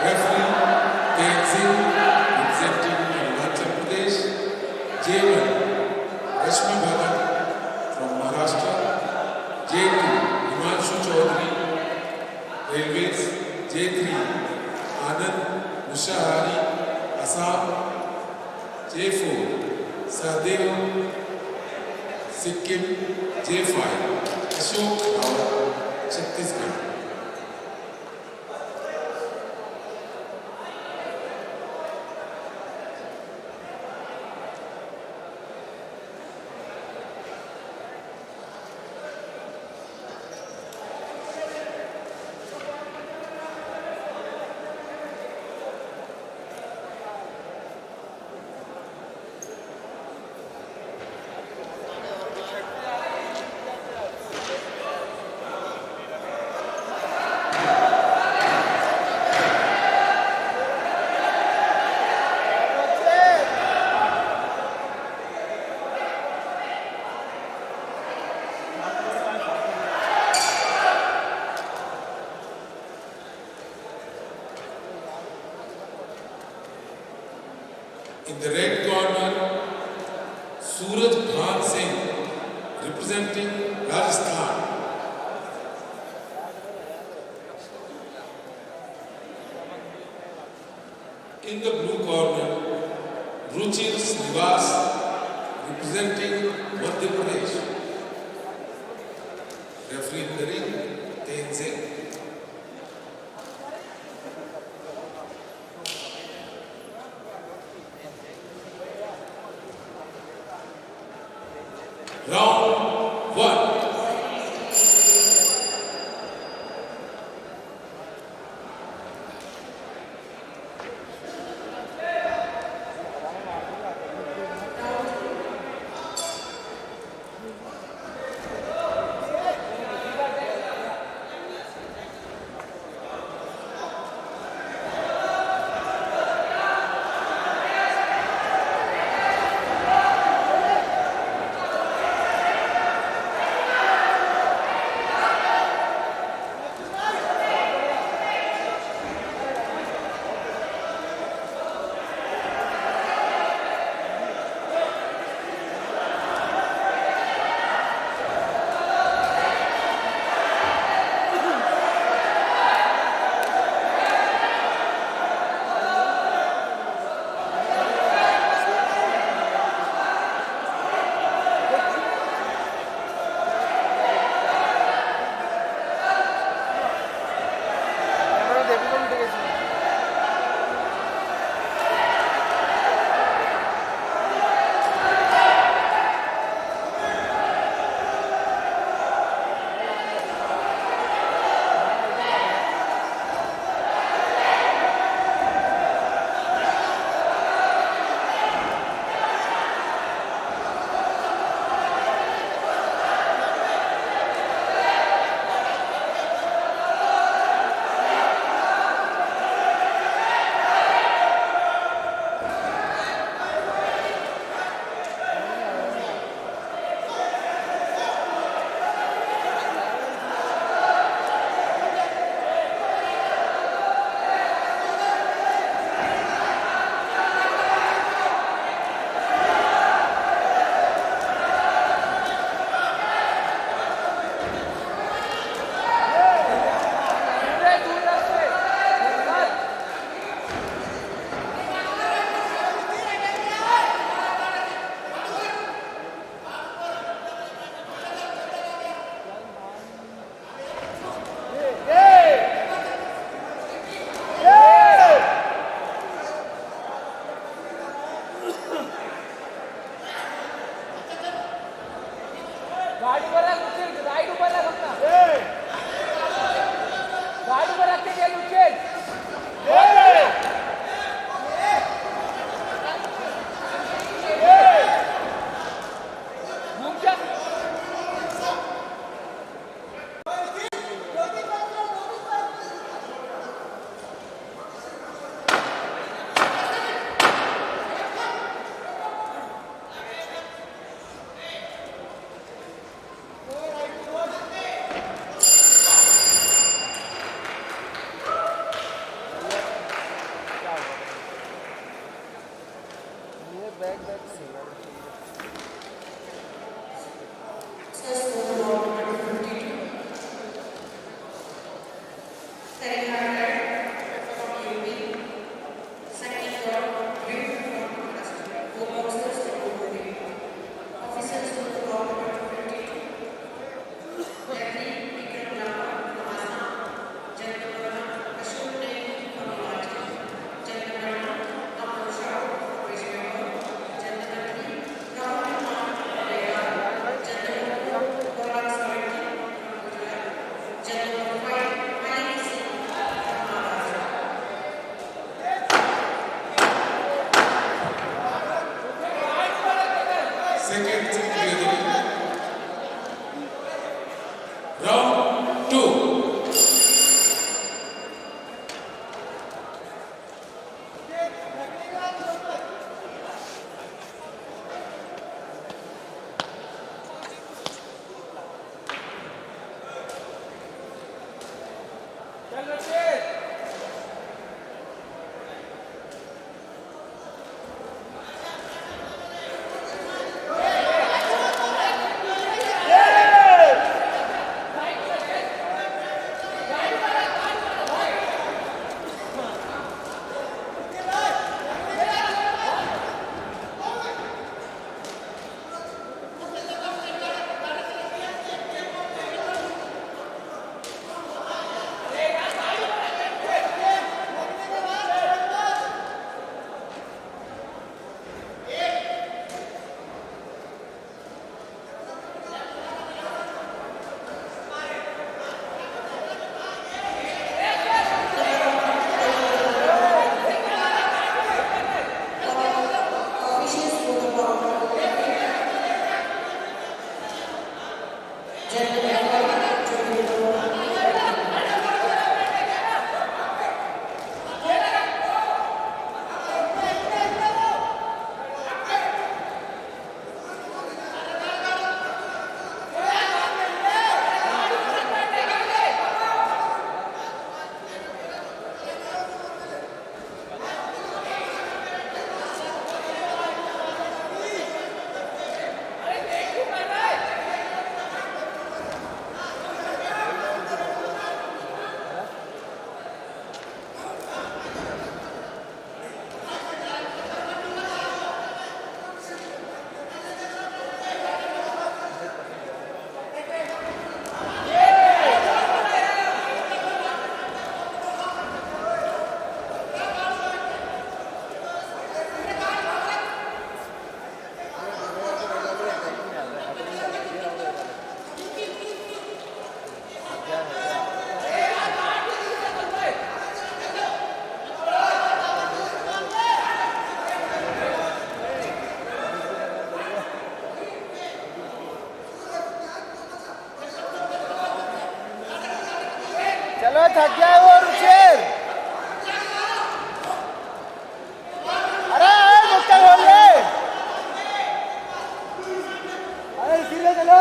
Referee, Tenzin, representing Arunachal Pradesh. J one, Rashmi Bhagat from Maharashtra. J two, Himanshu Chaudhary, Railways. J three, Anand Mushahari, Assam. J four, Sahdev, Sikkim. J five, Ashok Rawat, Chhattisgarh. In the red corner, Suraj Bhan Singh, representing Rajasthan. In the blue corner, Ruchir Srivas, representing Madhya Pradesh. Referee in the ring, Tenzin. Round one. चलो, थक गया है वो, रुचिर। अरे, अरे, मुक्का खोल ले। अरे, सीधे चलो।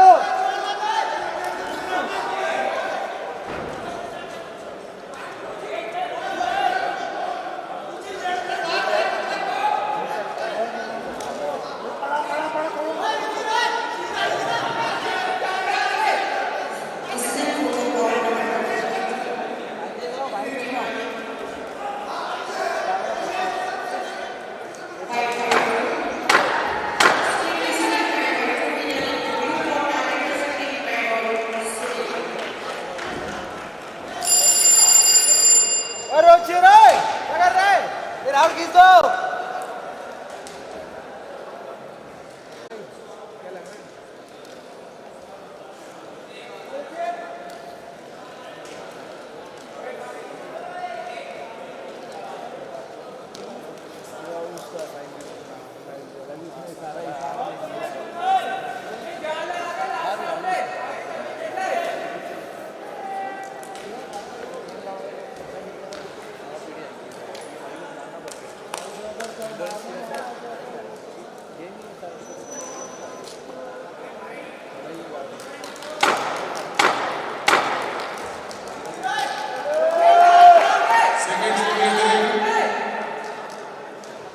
अरे, ओ चिराग, क्या कर रहा है? ये राहुल खींच दो।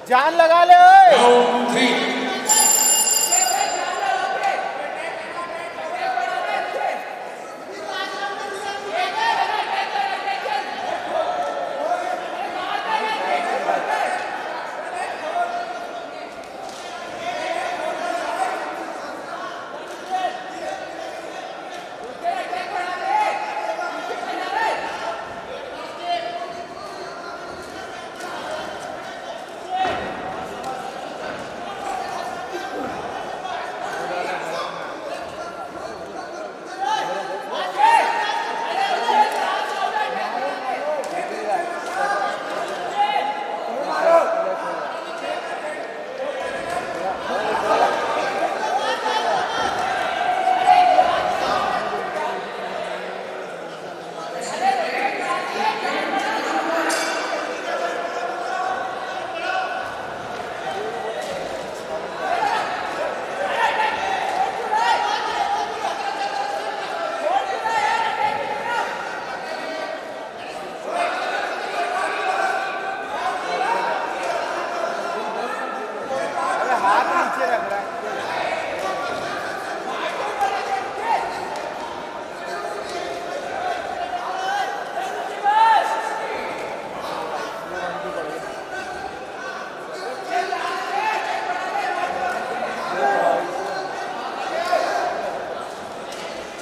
जान लगा ले ओए।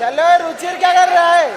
चलो, रुचिर क्या कर रहा है?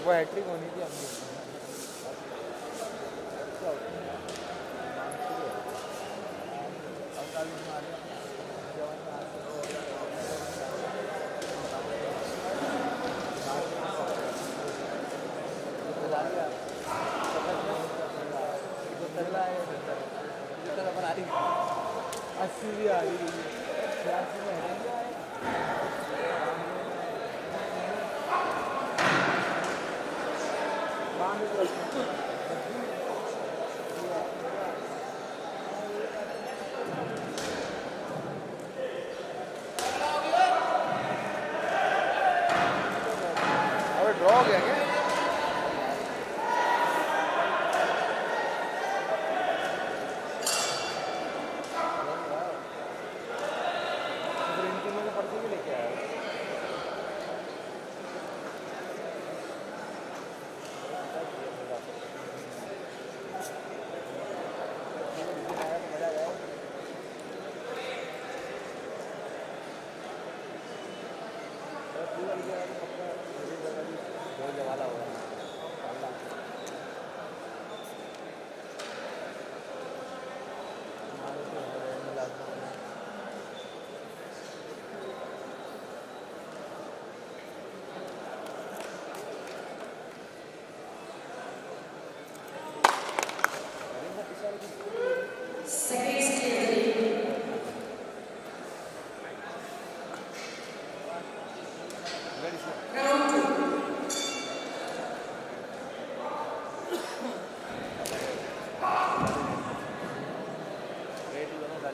वो हैट्रिक होनी थी अपनी। अस्सी भी आ रही है। अबे ड्रॉ हो गया क्या? तो फिर इन तीनों को पर्ची भी लेके आया।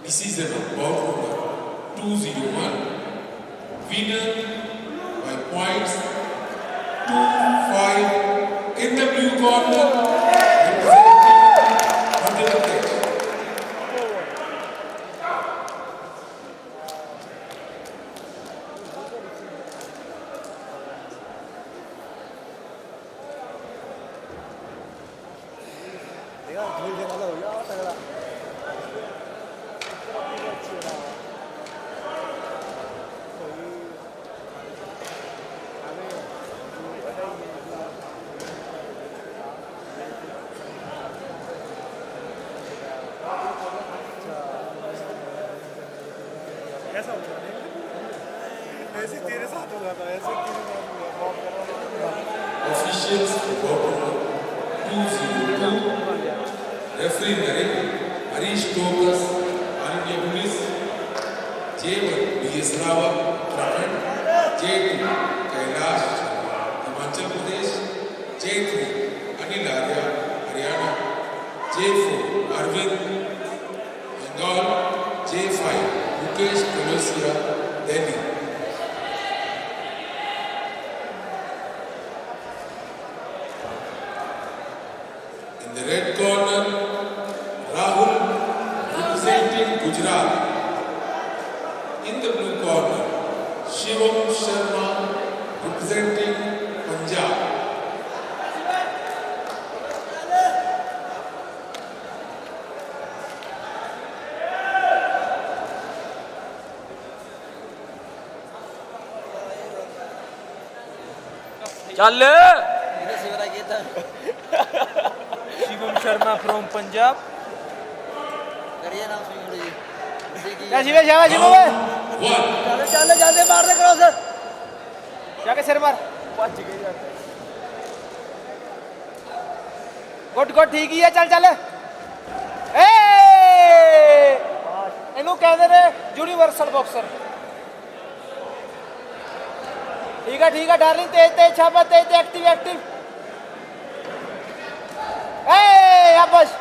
This is an bout number two zero one, winner by points two five in the blue corner, representing Madhya Pradesh. ऐसा होता है। ऐसे तेरे साथ होगा था, ऐसे तेरे साथ होगा, बहुत खतरनाक। Officials for bout two zero two, referee in the ring, Harish Tokas, All India Police, J one, B S Rawat, Uttarakhand, J two, Kailash, Himachal Pradesh, J three, Anil Arya, Haryana, J four, Arvind, Bengal, J five, Mukesh Kolosia, Delhi. In the red corner, In the blue corner, Shivam Sharma, representing Punjab. Chale. Shivam Sharma from Punjab. Ya, Shivam, Shivam, Shivam. Chale, chale, chale, maar de cross. Jaake sir maar. Good, good, theek hi hai, chal, chal. Hey! Inu kehde ne universal boxer. Theek hai, theek hai, darling, tez, tez, shabash, tez, tez, active, active. Hey, shabash.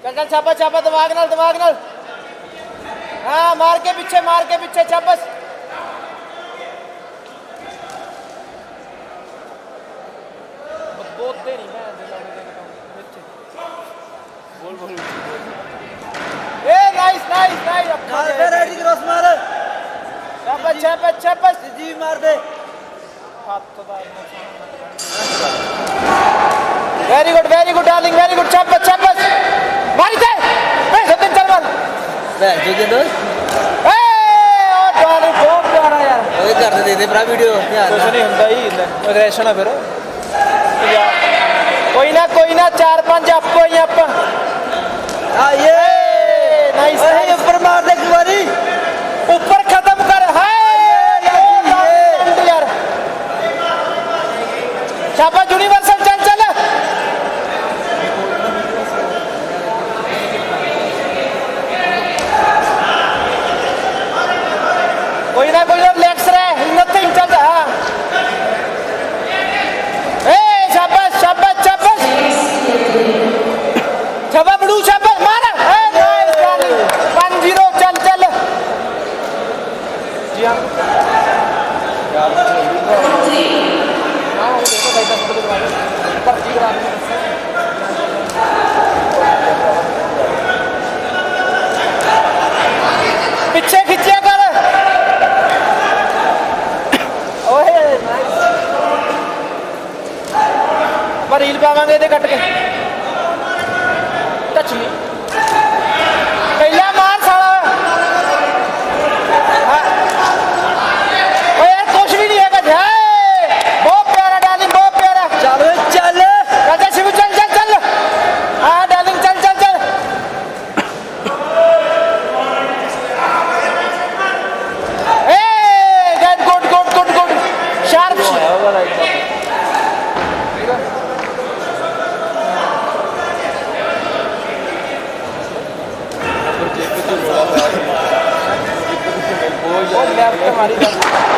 Chal, chal, shabash, shabash, dimag nal, dimag nal. Ha, maar ke piche, maar ke piche, shabash. Bahut deri mein. Hey, nice, nice, nice. Shabash, shabash, shabash. Very good, very good, darling, very good. Shabash, shabash. Mari te. Hey, Sachin, chal maar. Hey, oh, darling, bahut pyara yaar. Oi, kar de de, bra video. Kuch nahi hunda hi, aggression hai fir. Koi na, koi na, char panch aapko hi, aapko. Nice, nice. Upar khatam kar. Hai, yaar. Shabash, universal, chal, chal. Koi na, koi na, relax re, nothing, chal, ha. Hey, shabash, shabash, shabash. Shabash, Bru, shabash, mara. Hey, nice, darling. One zero, chal, chal. Piche khiche kar. Oe, nice. Ba reel pawange de kat ke. Touch me. Pehla maar sala. Ha. Oe, yaar, kuch bhi nahi hai, guys. Hai. Bahut pyara, darling, bahut pyara. Chalo, chalo. Chal, chal, Shivu, chal, chal, chal. Ha, darling, chal, chal, chal. Hey, good, good, good, good, good. Sharp.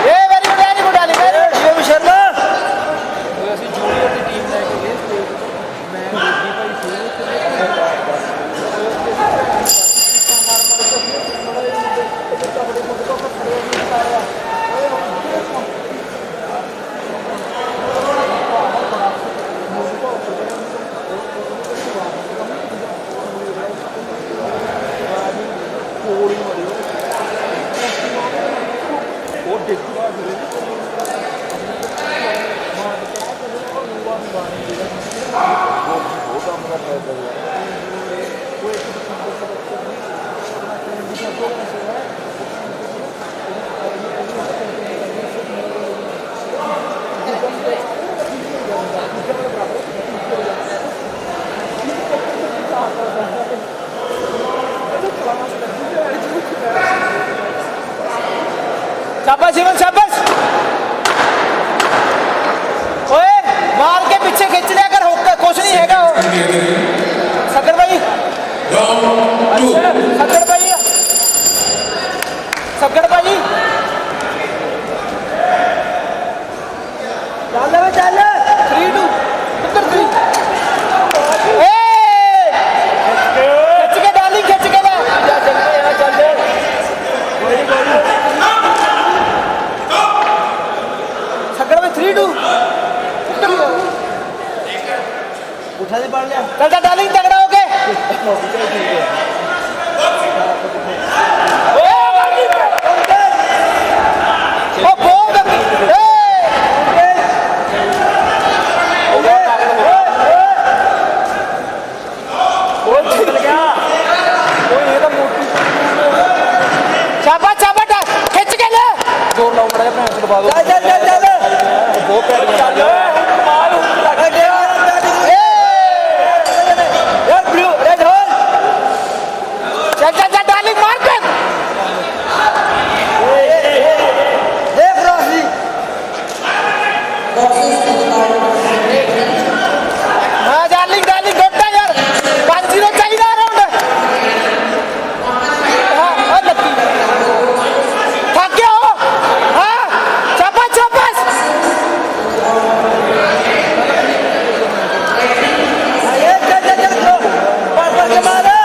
Hey, very good, very good, darling, very good. Shivam Sharma. शाबाश शिवम, शाबाश। ओए, मार के पीछे खींच ले, अगर होगा, कुछ नहीं हैगा। सक्कर भाई। अच्छा, सक्कर भाई। चल, चल, डार्लिंग, तगड़ा हो के। ओ, बहुत, ए। शाबाश, शाबाश, खींच के ले। जोर लाओ, बड़ा अपने से दबा दो। चल, चल, चल, चल। बहुत पैर में आ गया। ए! यार, ब्लू, रेड होल। चल, चल, चल, डार्लिंग, मार पे। देख रोशनी। हाँ, डार्लिंग, डार्लिंग, गोटा यार। पाँच जीरो चाहिए राउंड। हाँ, और लत्ती। थक गया हो? हाँ, शाबाश, शाबाश। ये, ये, ये, ये, लो। पर, पर के मारे।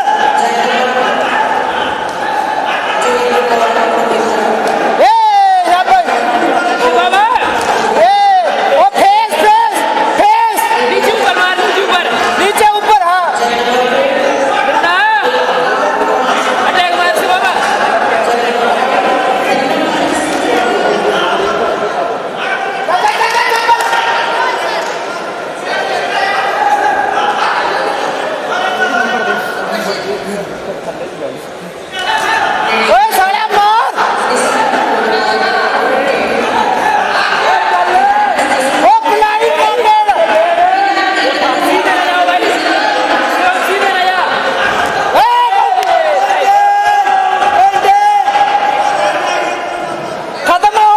ए, यहाँ पे। बाबा। ए, ओ, फेस, फेस, फेस। नीचे ऊपर मार, नीचे ऊपर। नीचे ऊपर, हाँ। डंडा। अटैक मार से बाबा। ओए साला मार। ओ प्लाई पकड़। ए, खत्म हो।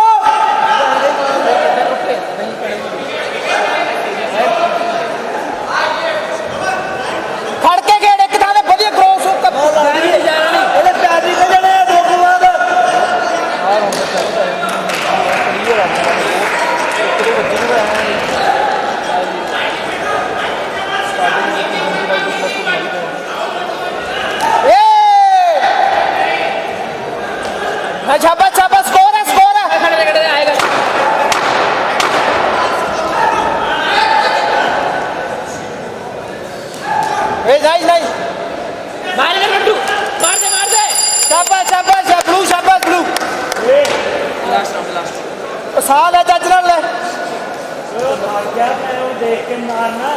ਖੜ ਕੇ ਖੇਡ, ਇੱਕ ਥਾਂ ਤੇ ਵਧੀਆ ਕ੍ਰੋਸ ਹੋ। हाँ, शाबाश, शाबाश, स्कोर है, स्कोर है। ए, नाइस, नाइस। मार दे, गुड्डू। मार दे, मार दे। शाबाश, शाबाश, या ब्लू, शाबाश, ब्लू। Last, last. साल है, जज ना ले। देख के मारना।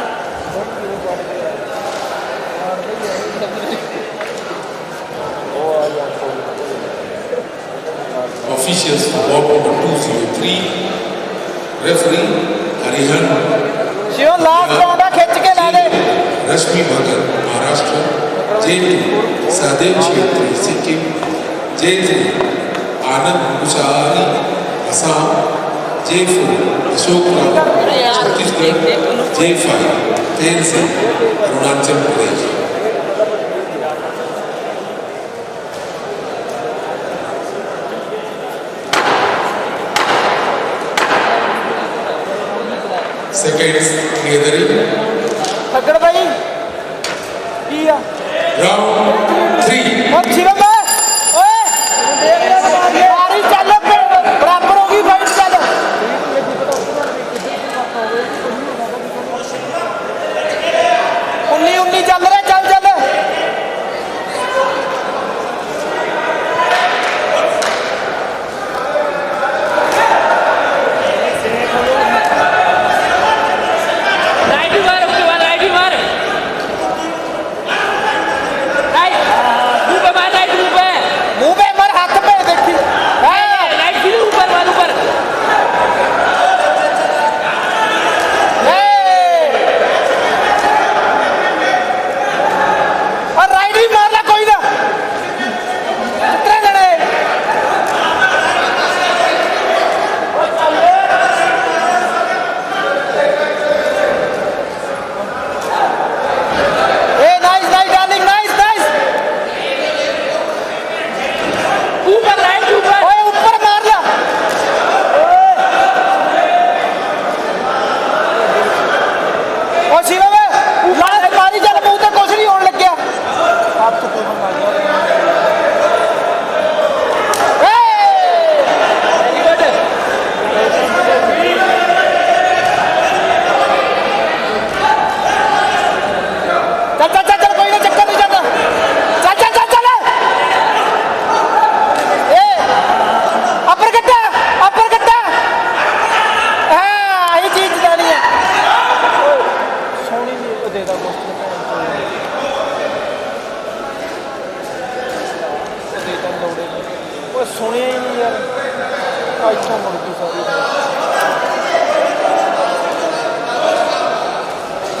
Officials for bout number two zero three, referee Harihan. Shiv, last round है, खींच के ला दे। Rashmi Bhagat, Maharashtra, J two, Sadeb Chhetri, Sikkim, J three, Anand Kuchari, Assam, J four, Ashok Rao, Chhattisgarh, J five, Tensing, Arunachal Pradesh. Seconds clear. पकड़ भाई। किया। Round three. अब छिरो में। ओए। बारी चल पे। बराबर होगी, फाइट चल। उन्नी उन्नी चल रहे, चल, चल। राइट मार, उसके बाद राइट मार। राइट, मुंह पे मार, राइट, मुंह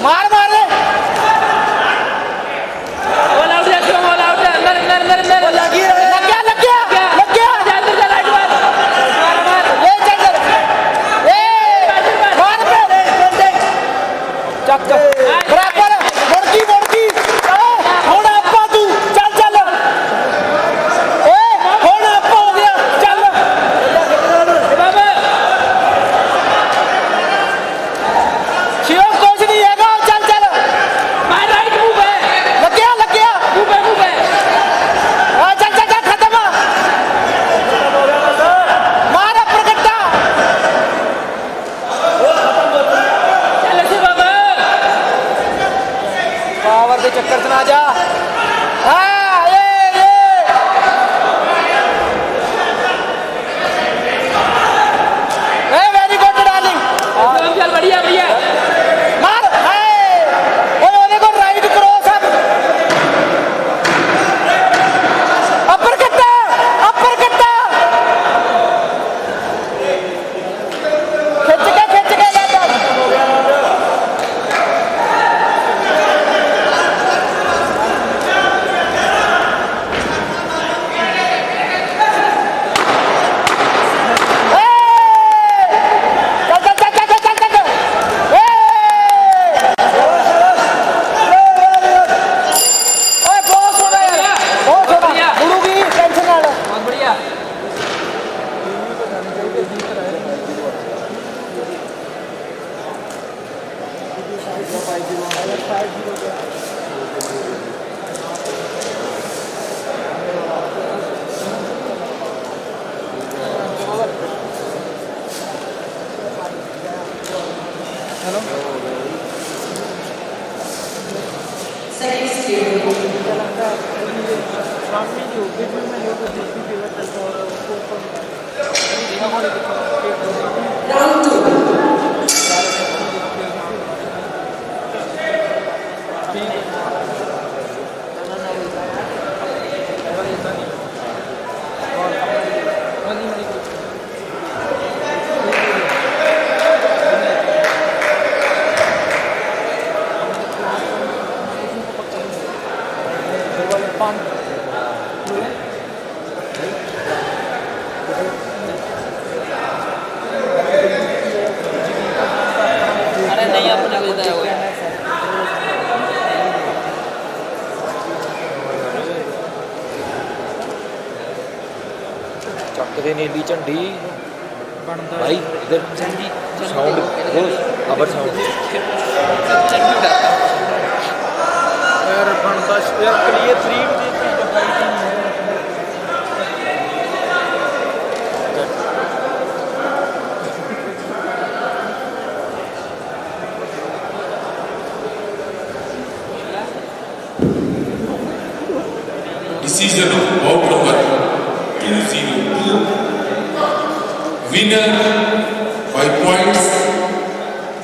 मार, मार रे। All out है, शिवम, all out है। अंदर, अंदर, अंदर, अंदर। लग गया, लग गया, लग गया। जा, अंदर जा, right मार। मार, मार। ए, चल, चल। ए, मार पे। ਚੱਕ। ਬਰਾਬਰ। ਮੁੜਕੀ, ਮੁੜਕੀ। ਏ, ਹੁਣ ਆਪਾ ਤੂੰ। ਚੱਲ, ਚੱਲ। ਏ, ਹੁਣ ਆਪਾ ਹੋ ਗਿਆ। ਚੱਲ। शिवम, कुछ नहीं हैगा। चल, चल। मार right move है। लग गया, लग गया। Move है, move है। हाँ, चल, चल, चल, खत्म। मार uppercut। पावर के चक्कर से ना जा। हाँ, ये, ये। ए, very good, darling। चल, बढ़िया, बढ़िया। मार, हाय। ओए, ओए, देखो, right cross है। Uppercut, uppercut। खिंच के, खिंच के ले जाओ। ए! चल, चल, चल। ए! ए, बहुत सोना यार, बहुत सोना। बढ़िया। गुरु की tension ना लो। बहुत बढ़िया। अरे नहीं, अपने को बताया हुआ है। चक दे नीली झंडी। भाई, इधर साउंड, रोज, अबर साउंड। यार, बनता, यार, कल ये थ्री बजे की जो फाइटिंग है। Decision of bout number two zero two. Winner by points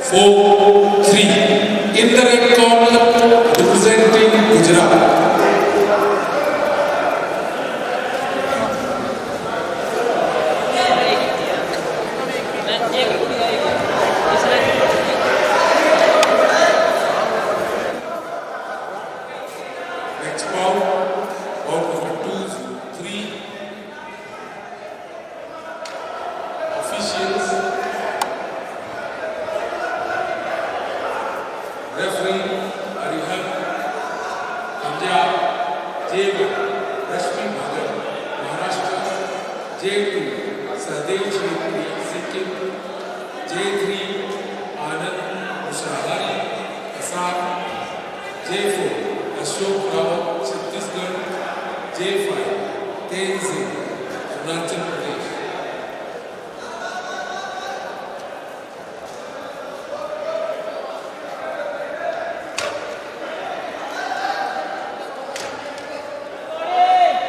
four three. In the red corner, representing Gujarat. Next bout, bout number two zero three. Officials, referee, Arihant, Punjab, J one, Rashmi Bhagat, Maharashtra, J two, Sahdev Shri, Sikkim, J three, Anand Mushahari, Assam, J four, Ashok Rawat, Chhattisgarh, J five, Tenzin, Arunachal Pradesh.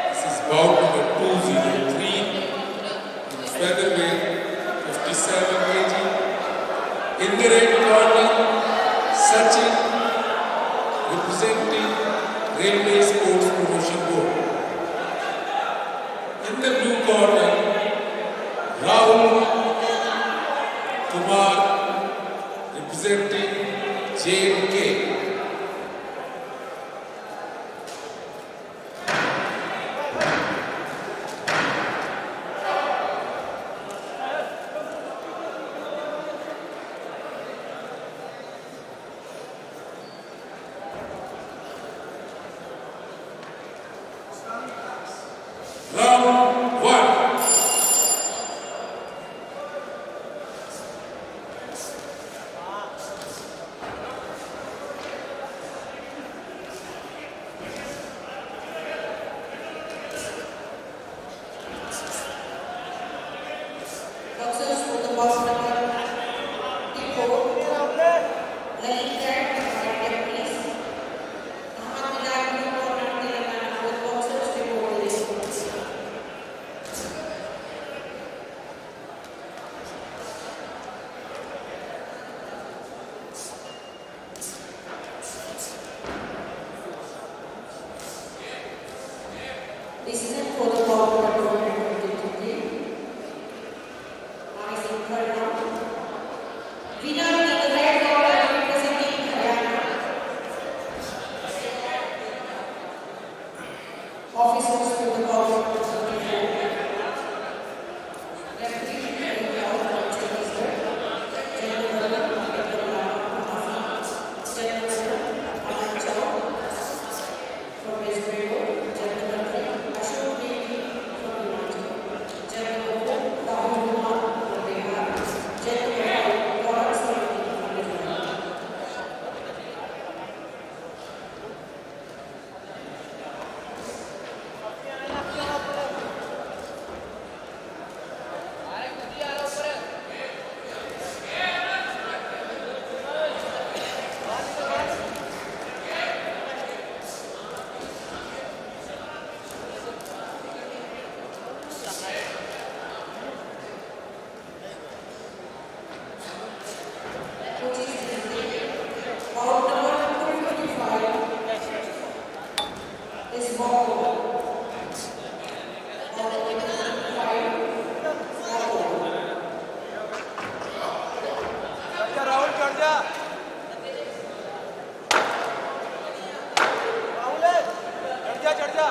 This is bout number two zero three in featherweight, fifty-seven K G. In the red corner, Sachin, representing Railway Sports Promotion Board. In the blue corner, Rahul K. Round one. Boxers for the bout number twenty-four, Lalit Kar, Karnataka, please. Ahmad Bilal, Blue Corner, Telangana, both boxers reporting. This is it for the bout number twenty-three. Rising third round. Winner in the red corner representing Haryana. Officers to the bout. Referee, Chhattisgarh. Jai Bharat, Jai Bharat, Anand Chowk. From West Bengal, Jagannathan Ashok Negi from Himachal, Jagannathan Rahul Kumar from Bihar, Jagannathan Gaurav Swami from Gujarat. Bout number two fifty-five is Boko. Bout number two fifty-five is Boko. चढ़ जा राहुल, चढ़ जा। राहुल, चढ़ जा, चढ़ जा।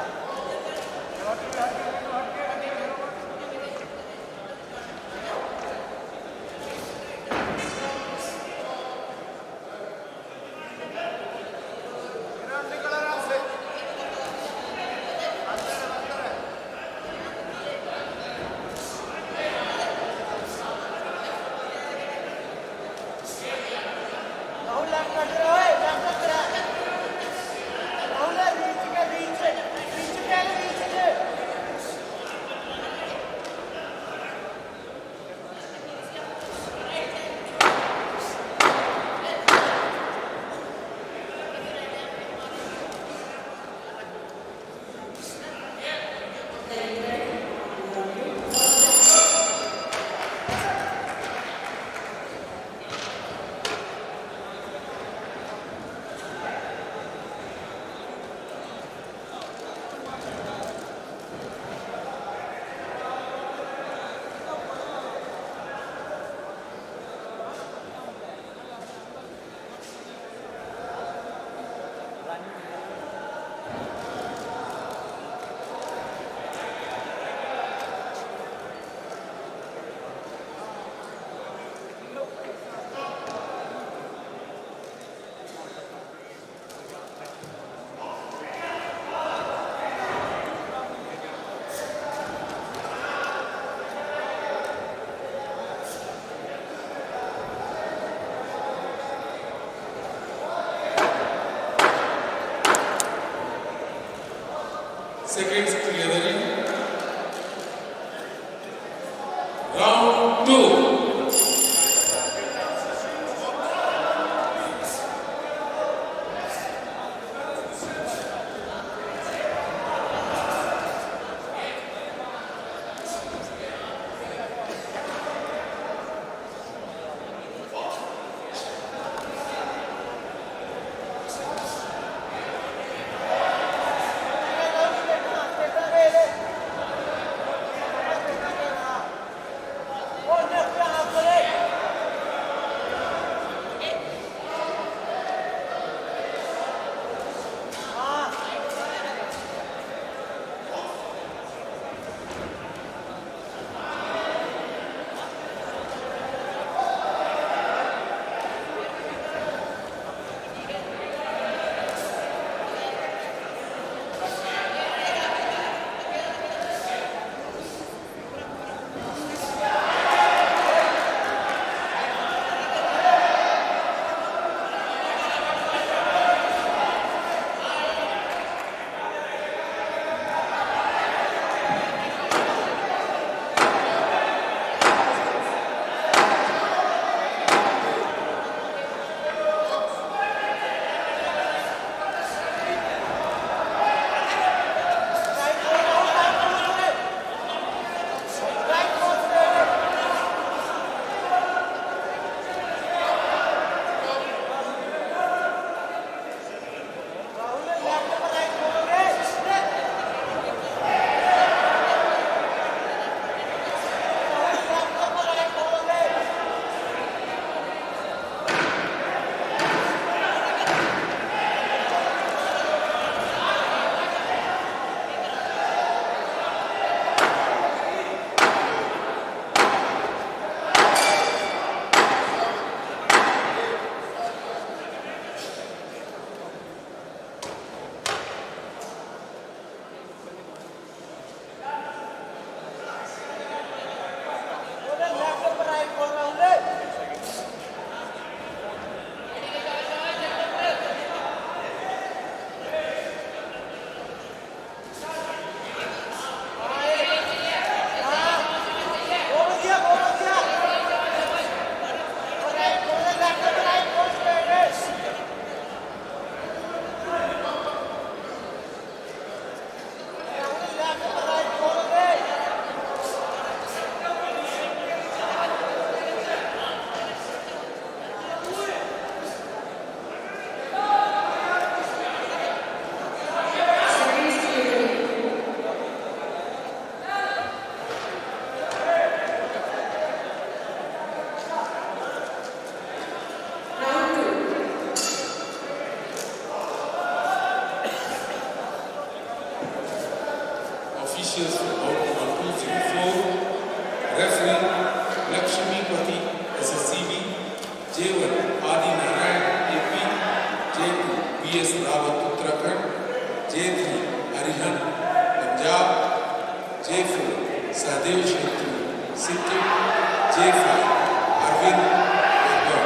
Seconds clearing. Round two. Bout number two zero four, referee Lakshmipati S S C B, J one Adi Narayan A P, J two B S Rawat Uttarakhand, J three Arihant Punjab, J four Sahdev Shetty Sikkim, J five Arvind Bengal.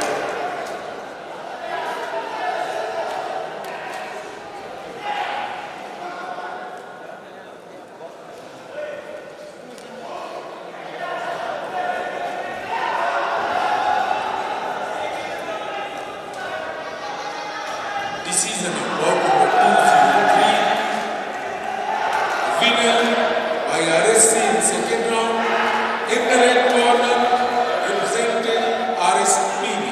Decision of bout number two zero three. Winner by R S C in second round. In the red corner, representing R S P B.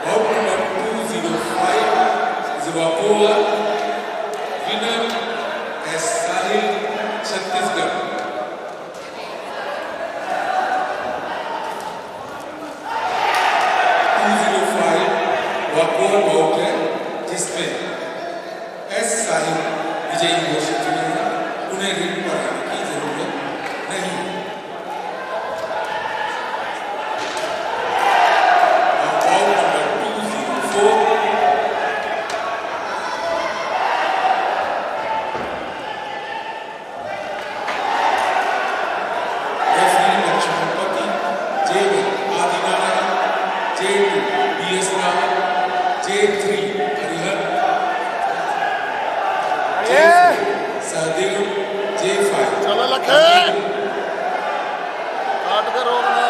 Bout number two zero five, Zimbabwe, winner S Sahil, Chhattisgarh. Two zero five, walkover bout है, जिसमें एस साहिल विजयी घोषित हुए हैं, उन्हें रिंग पर आने की जरूरत नहीं है। Bout number two zero four. Referee Lakshmipati, J one Adi Narayan, J two B S Rawat, J three Arihant, J four Sahdev, J five. चलो लखे। काट के रोकना।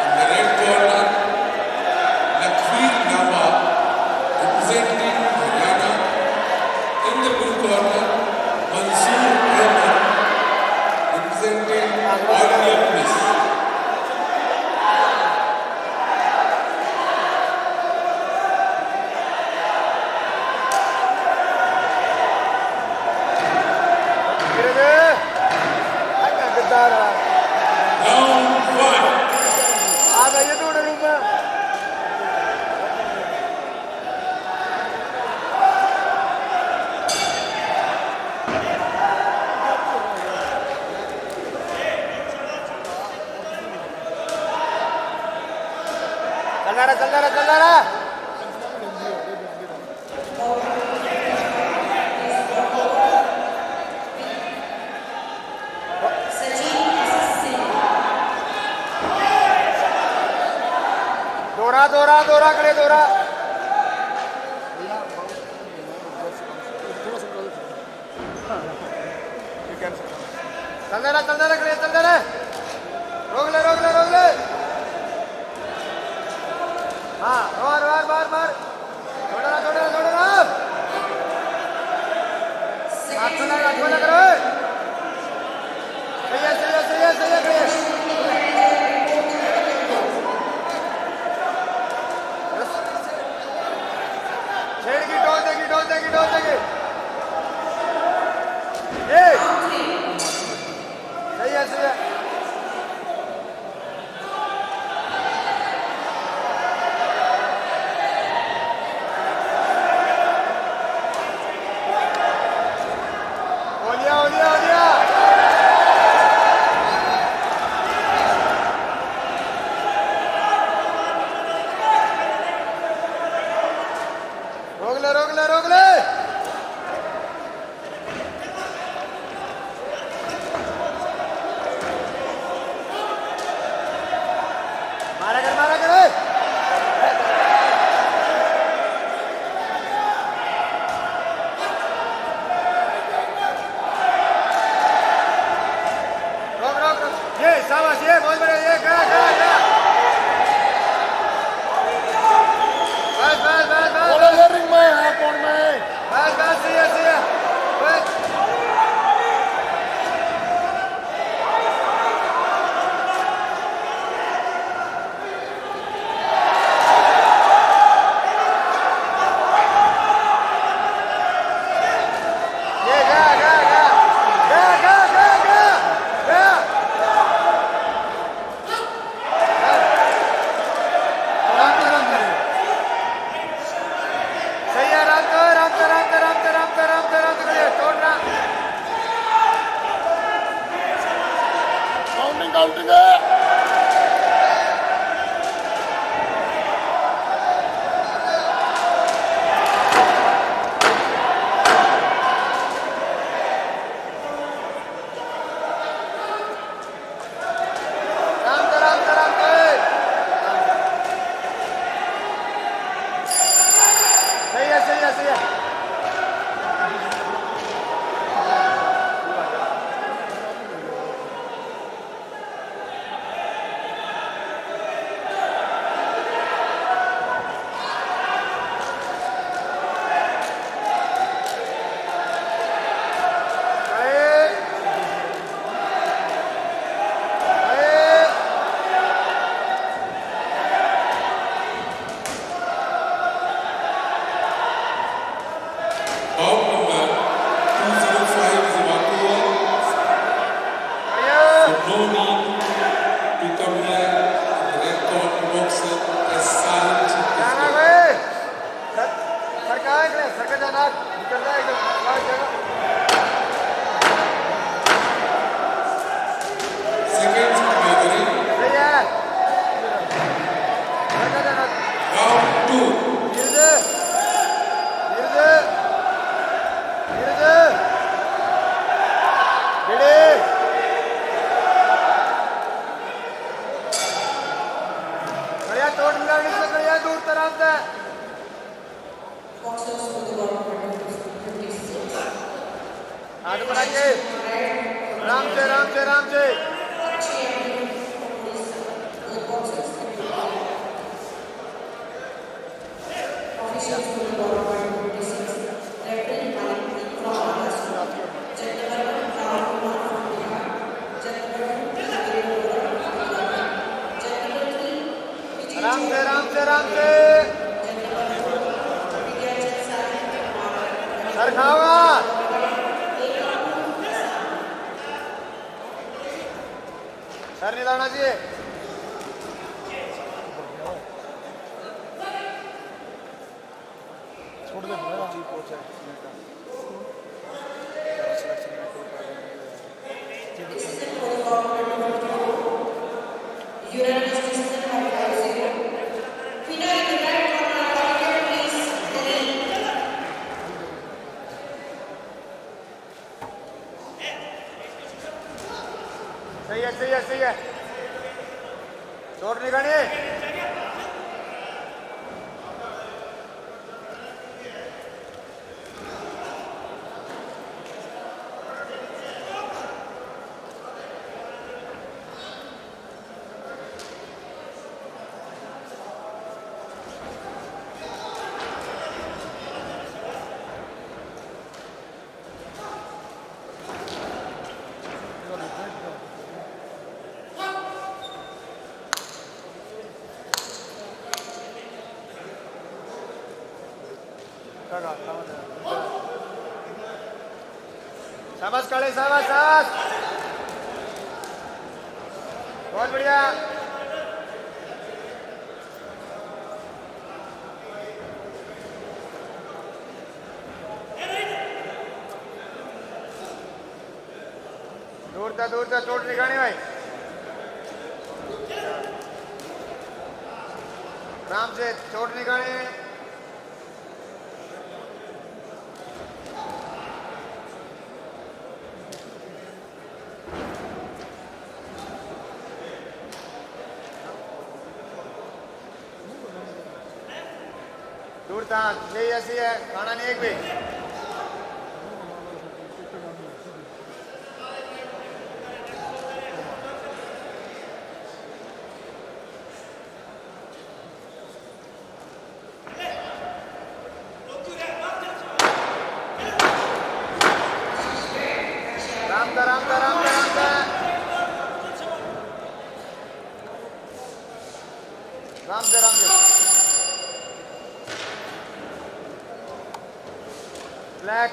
In the red corner, Lakhvir Nava, representing Haryana. In the blue corner, Mansoor Ahmed, representing Arunachal Pradesh. Round one. चलता रहा, चलता रहा, चलता रहा। दोहरा, दोहरा, दोहरा, खड़े दोहरा। चलता रहा, चलता रहा, खड़े चलता रहा। रोक ले, रोक ले, रोक ले। हाँ, रोक, रोक, रोक, रोक। छोड़ो ना, छोड़ो ना, छोड़ो ना। हाथ को ना, हाथ को ना करो। सही है, सही है, सही है, सही है, सही है। छेड़ की, डोल देगी, डोल देगी, डोल देगी। ए! सही है, सही है। ओलिया, ओलिया, ओलिया। रोक ले, रोक ले, रोक ले। मारा कर, मारा कर, ओए। रोक, रोक, रोक। ये, शाबाश, ये, बहुत बढ़िया, ये, गया, गया, गया। बस, बस, बस, बस। बोलो, ये रिंग में, हाँ, कोण में? बस, Bout number two zero five is evacuated. For no need to come here and record boxer as Sahil Chhattisgarh. Seconds to be agreed. Round two. बढ़िया, चोट नहीं लगनी से, बढ़िया, दूर आराम से। आगे बढ़ा के। आराम से, आराम से, आराम से। आराम से, आराम से, आराम से। सर खाओगा। सर नहीं लाना चाहिए। छोड़ दे। सही है, सही है, सही है। चोट नहीं खानी। शाबाश काले, शाबाश, शाबाश। बहुत बढ़िया। दूर था, दूर था, चोट नहीं खानी भाई। आराम से, चोट नहीं खानी। दूर था, यही ऐसी है, खाना नहीं एक भी। राम दा, राम दा, राम दा, राम दा। राम दा, राम दा। Black।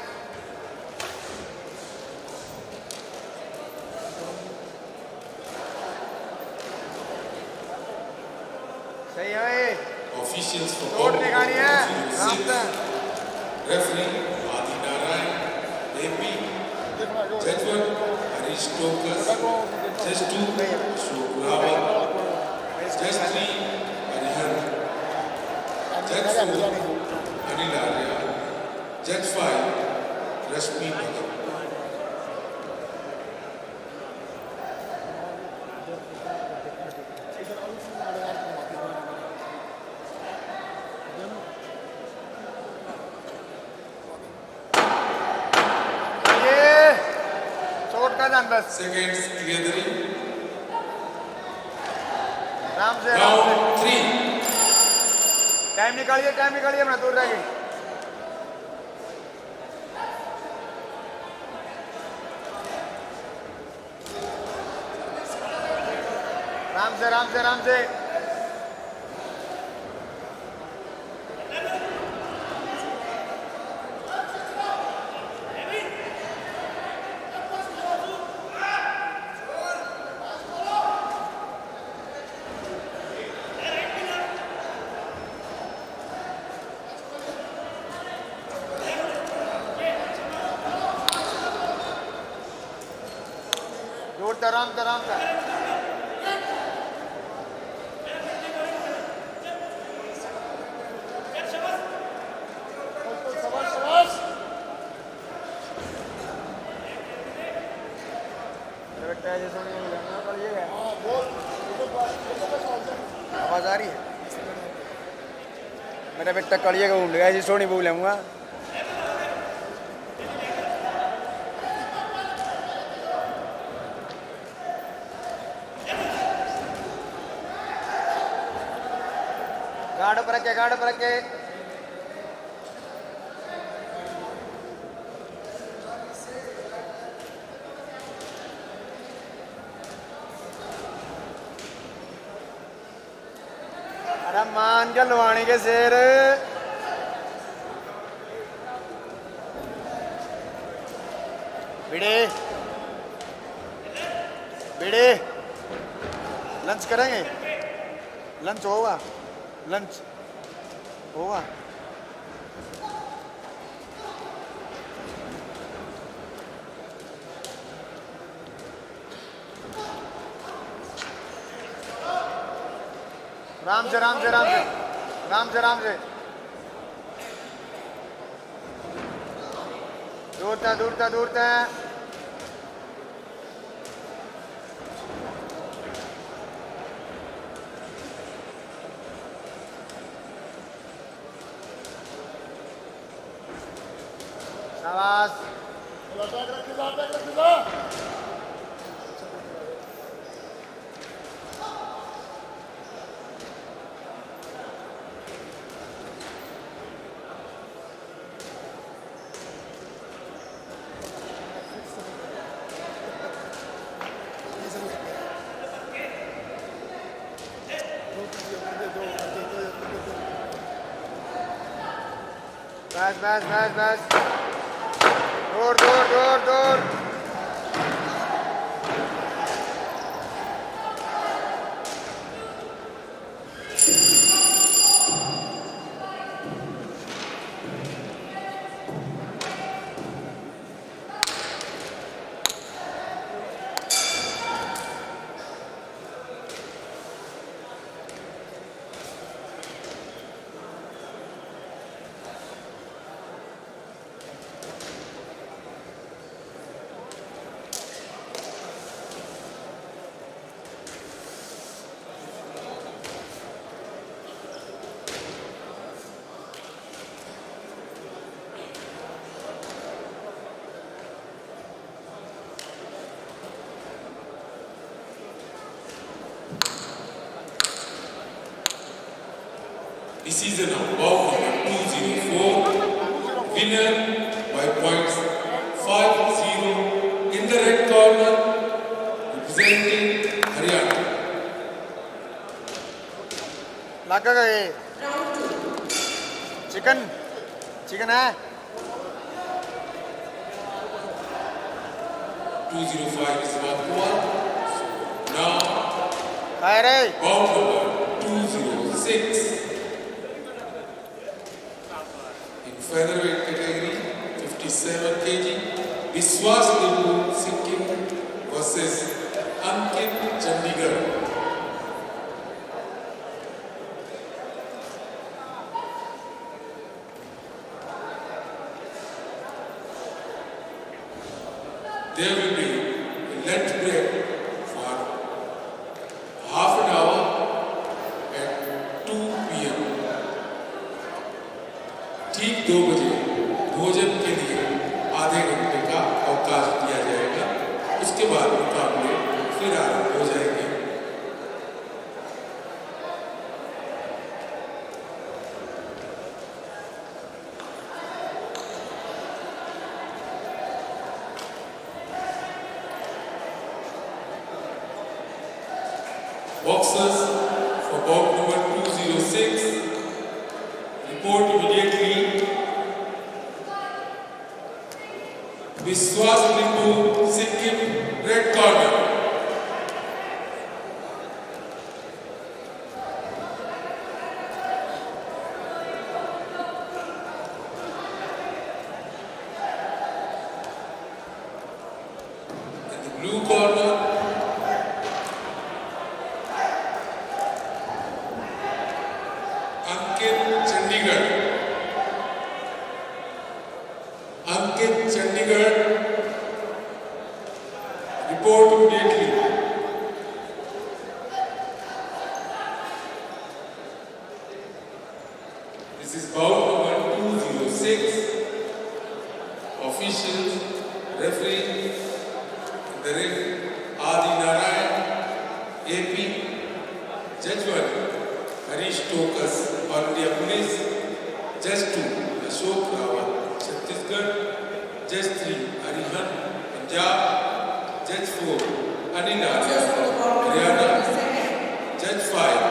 सही है। Officials for चोट नहीं खानी है। राम दा। Referee, Adi Narayan, A P. Judge one, Harish Stokas, Judge two, Ashok Rawat, Judge three, Hariharan, Judge four, Anil Arya, Judge five, Rashmi Bhagat. ये चोट का जान बस। Seconds clear the ring. आराम से, आराम से। Round three. टाइम निकालिए, टाइम निकालिए, अपना दूर रहिए। आराम से, आराम से, आराम से। जोर से, आराम से, आराम से। मेरा बेटा ऐसे सोने में लगा, कल ये गया। आवाज आ रही है? मेरा बेटा कल ये गया, ऐसे सोने में लगा। गार्ड पर रखे, गार्ड पर रखे। अरे मान के लुहानी के शेर। भिड़े, भिड़े, लंच करेंगे? लंच होगा, लंच होगा। आराम से, आराम से, आराम से, आराम से, आराम से। दूर था, दूर था, दूर था। शाबाश। बस, बस, बस, बस। दूर, दूर, दूर, दूर। Decision of bout number two zero four, winner by points five zero in the red corner, representing Haryana. लगा गए। चिकन, चिकन है। Two zero five is about one. Now, अरे bout number two zero six. In featherweight category, fifty-seven K G, Biswas Limbu, Sikkim, versus Ankit Chandigarh. There will be a lunch break for half an hour at two P M. ठीक दो बजे भोजन के लिए आधे घंटे का अवकाश दिया जाएगा। उसके बाद मुकाबले फिर आरंभ हो जाएंगे। Boxers for bout number two zero six, report immediately. Biswas Limbu, Sikkim, red corner. In the blue corner, Ankit Chandigarh. Ankit Chandigarh, report immediately. This is bout number two zero six. Officials, referee, in the ring, Adi Narayan, A P, Judge one, Harish Tokas, All India Police, Judge two, Ashok Rawat, Chhattisgarh, Judge three, Arihant, Punjab, Judge four, Anil Arya, Haryana, Judge five,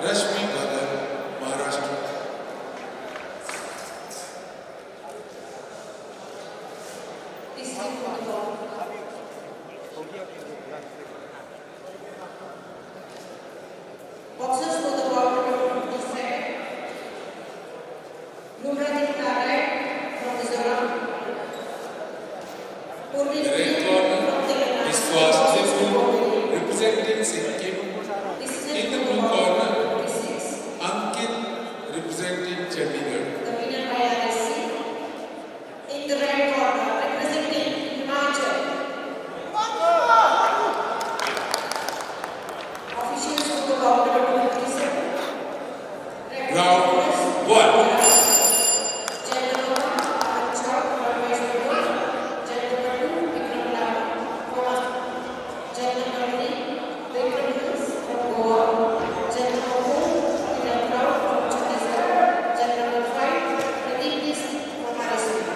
Rashmi Bhagat, Maharashtra. Boxers for the bout number fifty-seven. Numra Dikta, red, from Mizoram. Purvi Dikta from Telangana. The red corner, Biswas Limbu, representing Sikkim. In the blue corner, Ankit, representing Chandigarh. The winner by R S C. In the red corner, representing Himachal. Officials of the bout number twenty-seven. Round one. Jai number one, Aman Chowk, West Bengal. Jai number two, Vikram Lama, from Judge number three, Vikram Hills from Goa. Judge number four, Kiran Rao from Chhattisgarh. Judge number five, Pradeep Dixit from Maharashtra.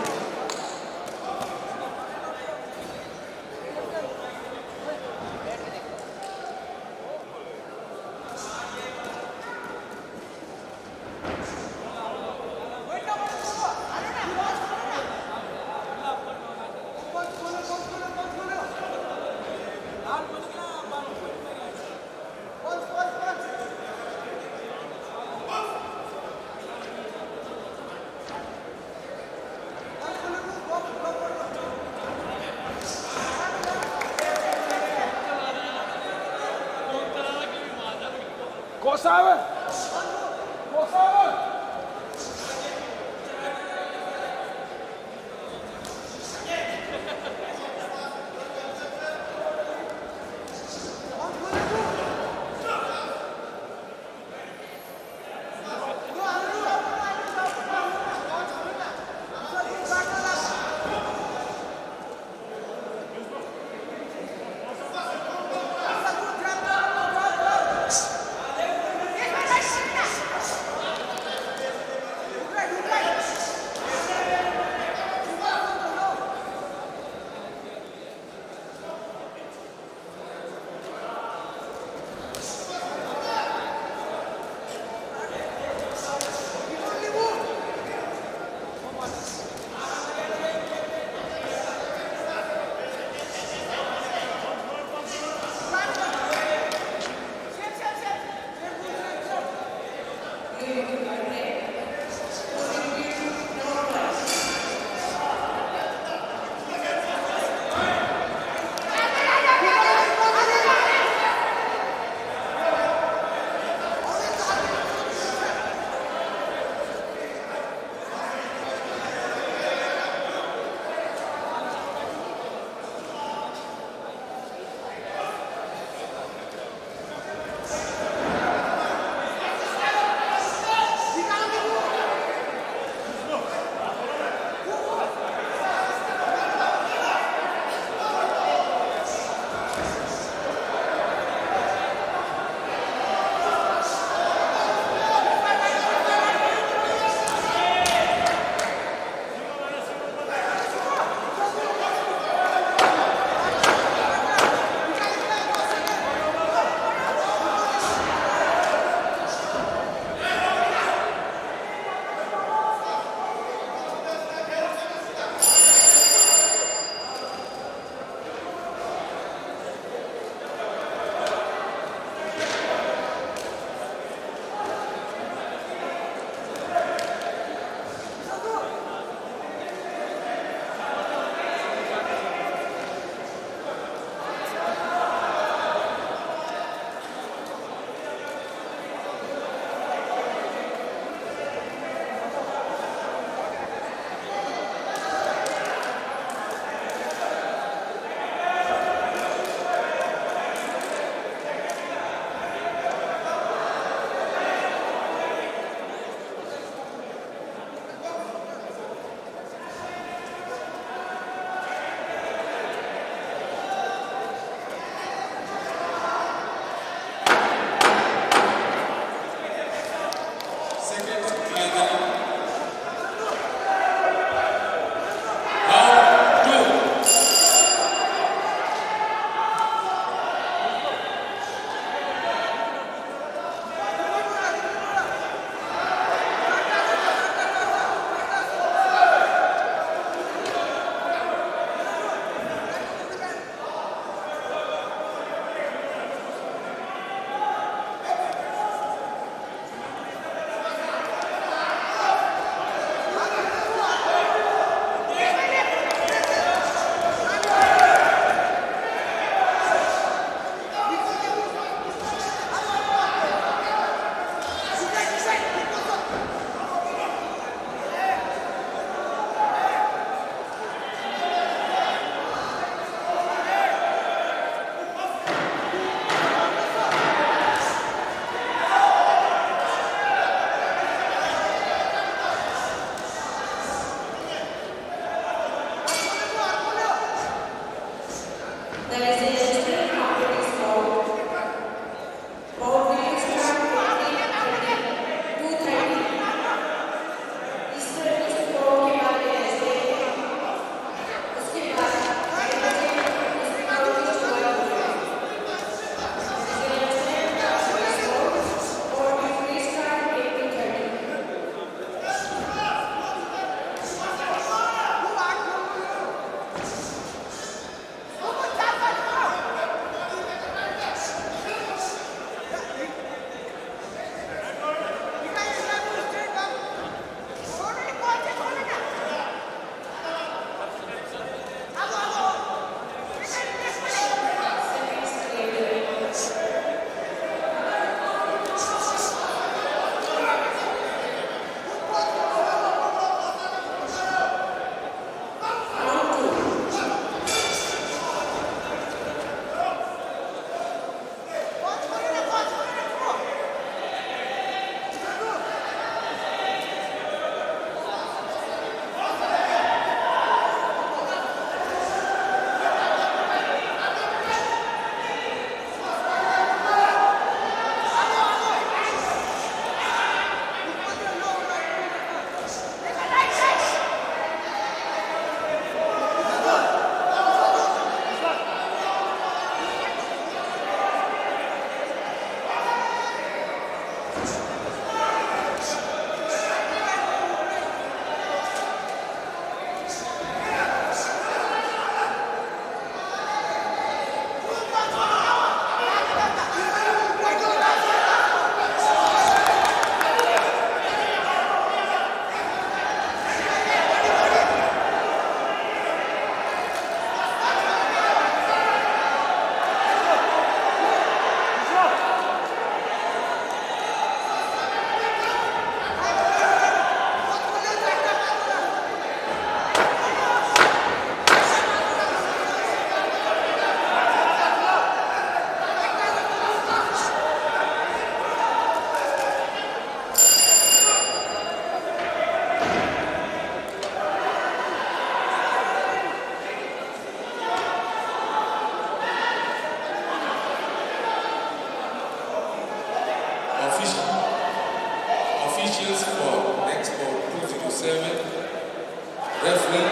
Referee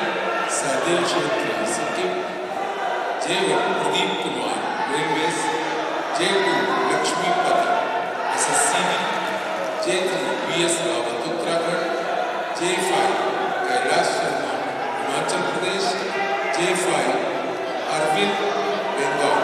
Sadil Chowdhury, Sikkim. J one, Pradeep Kumar, Railways. J two, Lakshmi Pathak, S S C B. J three, V S Rawat, Uttarakhand. J five, Kailash Sharma, Himachal Pradesh. J five, Arvind, Bengal.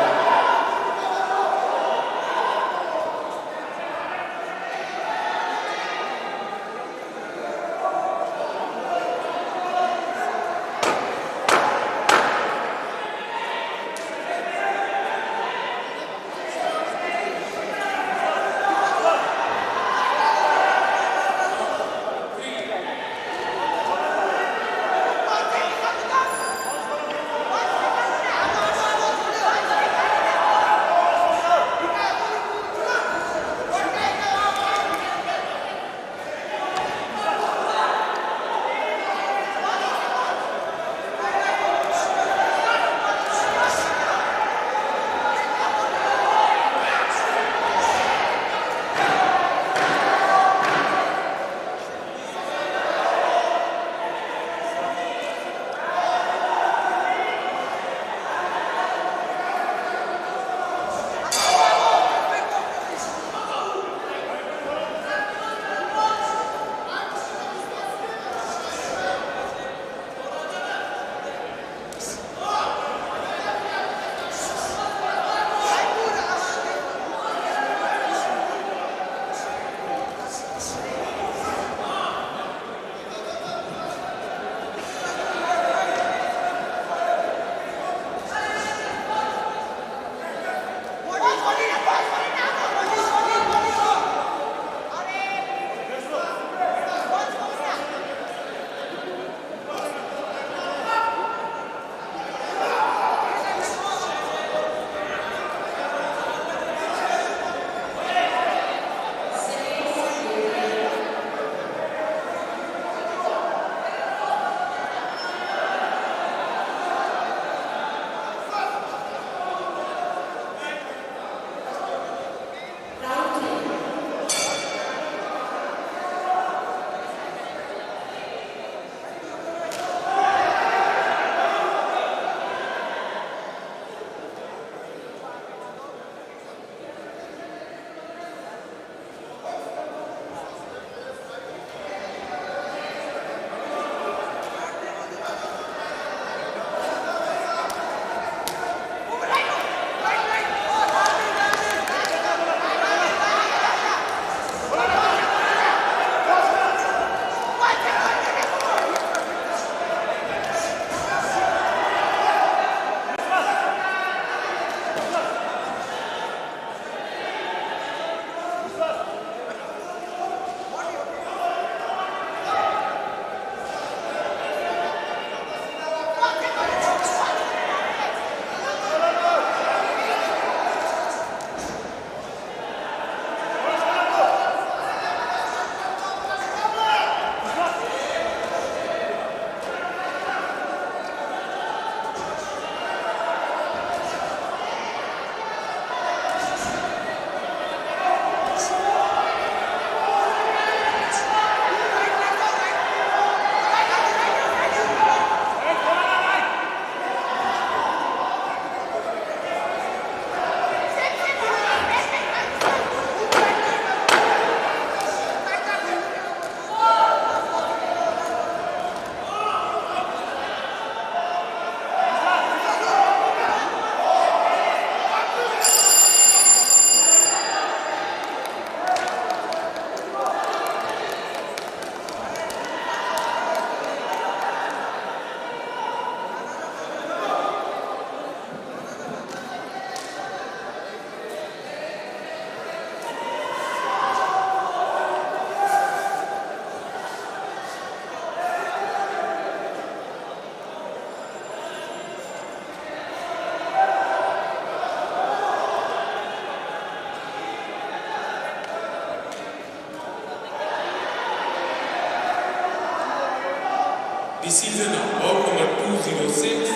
Decision of bout number two zero six.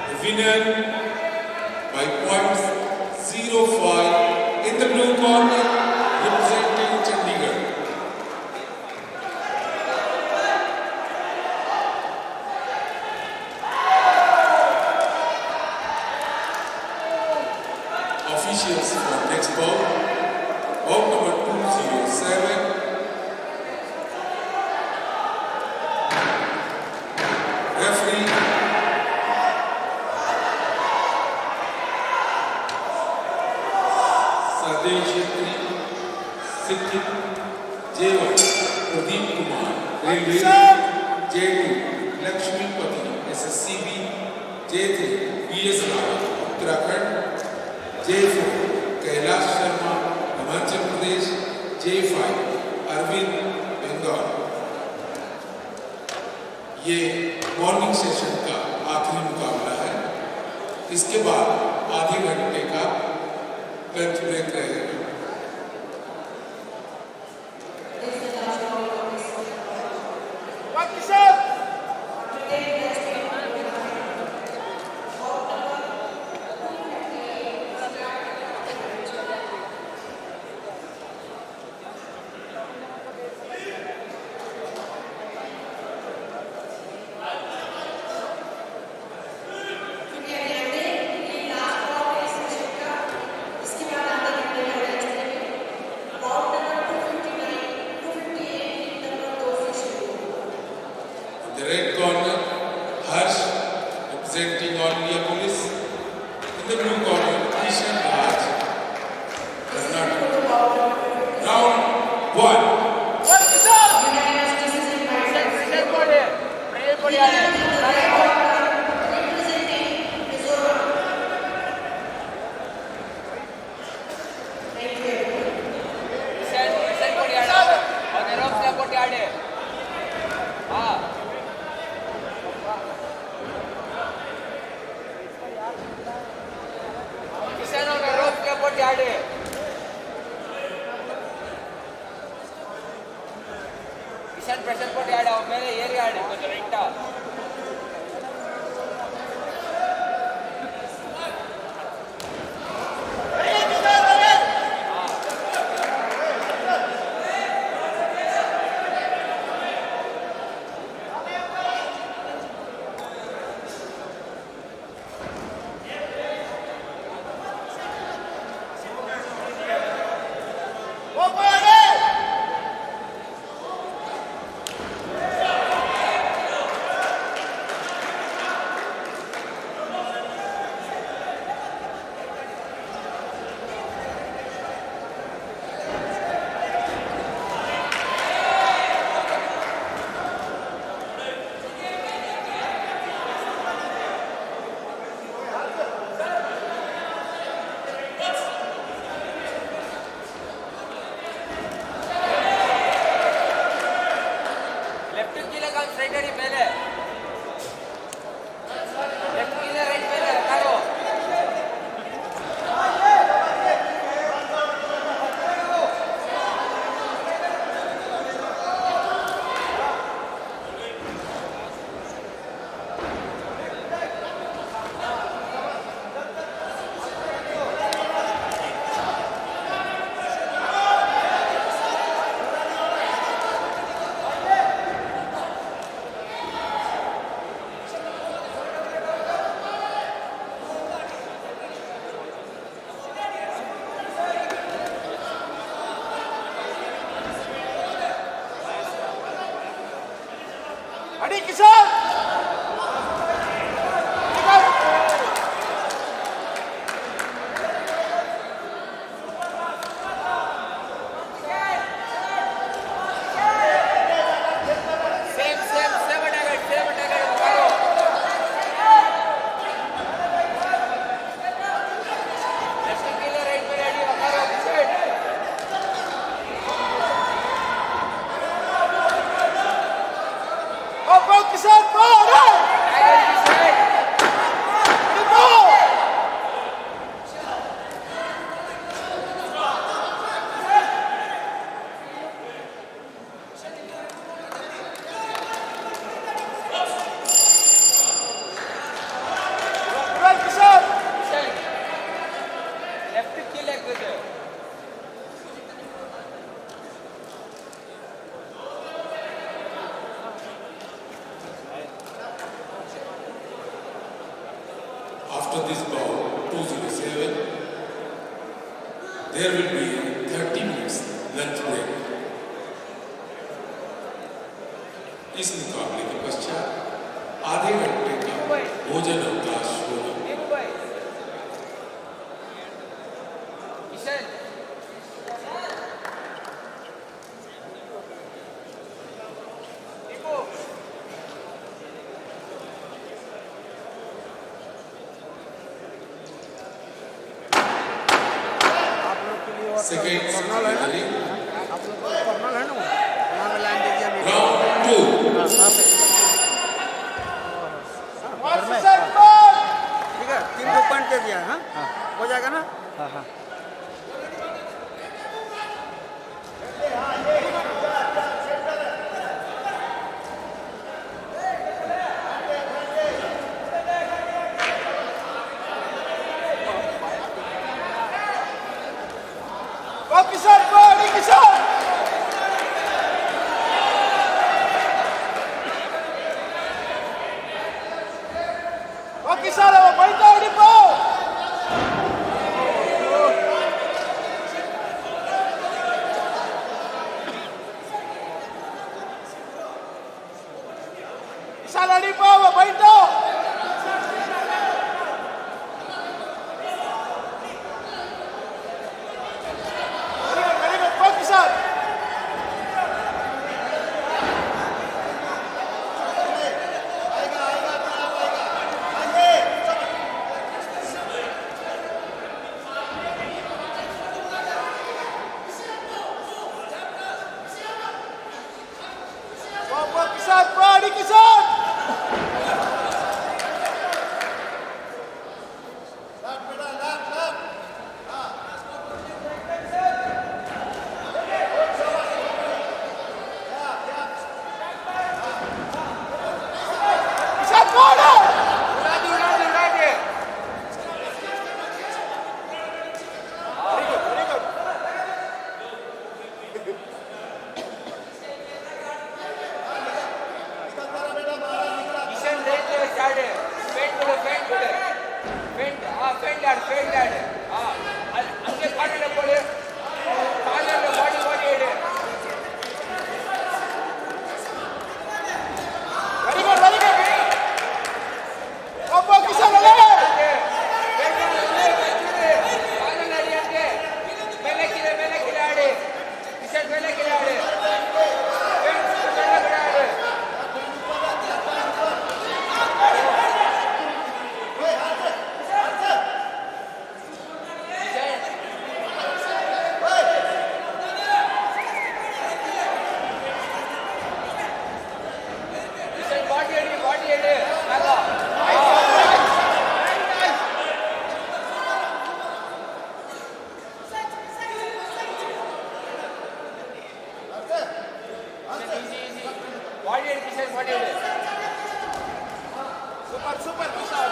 The winner by points zero five in the blue corner, representing Chandigarh. Referee, Sadeo Chhetri, Siddhi J one, Pradeep Kumar, Railway, J two, Lakshmipati, S S C B, J three, B S Rawat, Uttarakhand, J four, Kailash Sharma, Himachal Pradesh, J five, Arvind, Bengal. ये morning session का आखिरी मुकाबला है। इसके बाद आधे घंटे का लंच ब्रेक रहेगा। In the red corner, Harsh, representing All India Police. In the blue corner, Ishan Raj, Karnataka. Round one. Ishan pressure ಕೊಡಿ ಆಡಿ, ಅವ್ರ ಮೇಲೆ ಏರಿ ಆಡಿ, ಕೊಂಚ ರೈಟಾ. लेफ्ट की लगा, स्ट्राइट आड़ी पहले। लेफ्ट की ले, राइट पहले, हटा लो। After this bout, two zero seven, there will be thirty minutes lunch break. इस मुकाबले के पश्चात आधे घंटे का भोजन अवकाश होगा। आप लोग के लिए और सेकंड कॉर्नर है ना? आप लोग को कॉर्नर है ना? वहाँ पे लाइन दे दिया मेरे को। Round to. हाँ, वहाँ पे। हाँ, घर में। हाँ। ठीक है, तीन को पॉइंट दे दिया, हाँ? हाँ। हो जाएगा ना? हाँ, हाँ। Pakistan, Pakistan! Pakistan, Pakistan, Pakistan! Salary power, baito. Very good, very good. Pakistan. Pakistan, Pakistan! Kishan, right side. Feint ಕೊಡು, feint ಕೊಡು. Feint, ಆ, feint ಆಡು, feint ಆಡು. ಆ, ಅಲ್ಲಿ, ಹಂಗೆ ಕಾಲಲ್ಲಿ ಕೊಡು. ಕಾಲಲ್ಲಿ body, body ಇಡು. Very good, very good. ಒಬ್ಬ ಕಿಶನ್ ಅಲ್ಲೇ. ಕಾಲಲ್ಲಿ ಅಡಿ ಹಂಗೆ. ಮೇಲೆ ಕೆಳಗೆ, ಮೇಲೆ ಕೆಳಗೆ ಆಡಿ. Super, super, super.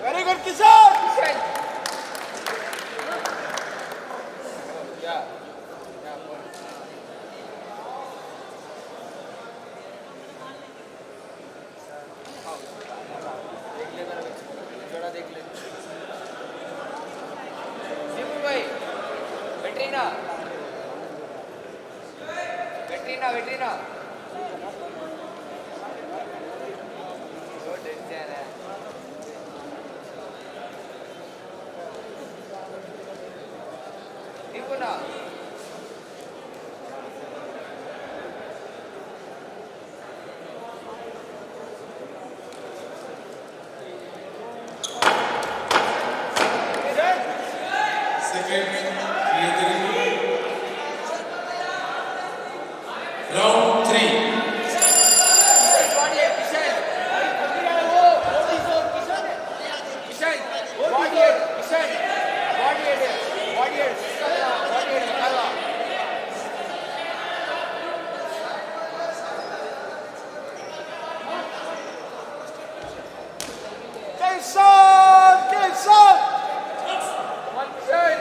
Very good, Kishan. देख ले मेरा, थोड़ा देख ले। दीपू भाई, बैटरी ना। बैटरी ना, बैटरी ना। वो टेंशन है। दीपू ना। Second, round three. Jason! Jason! One percent!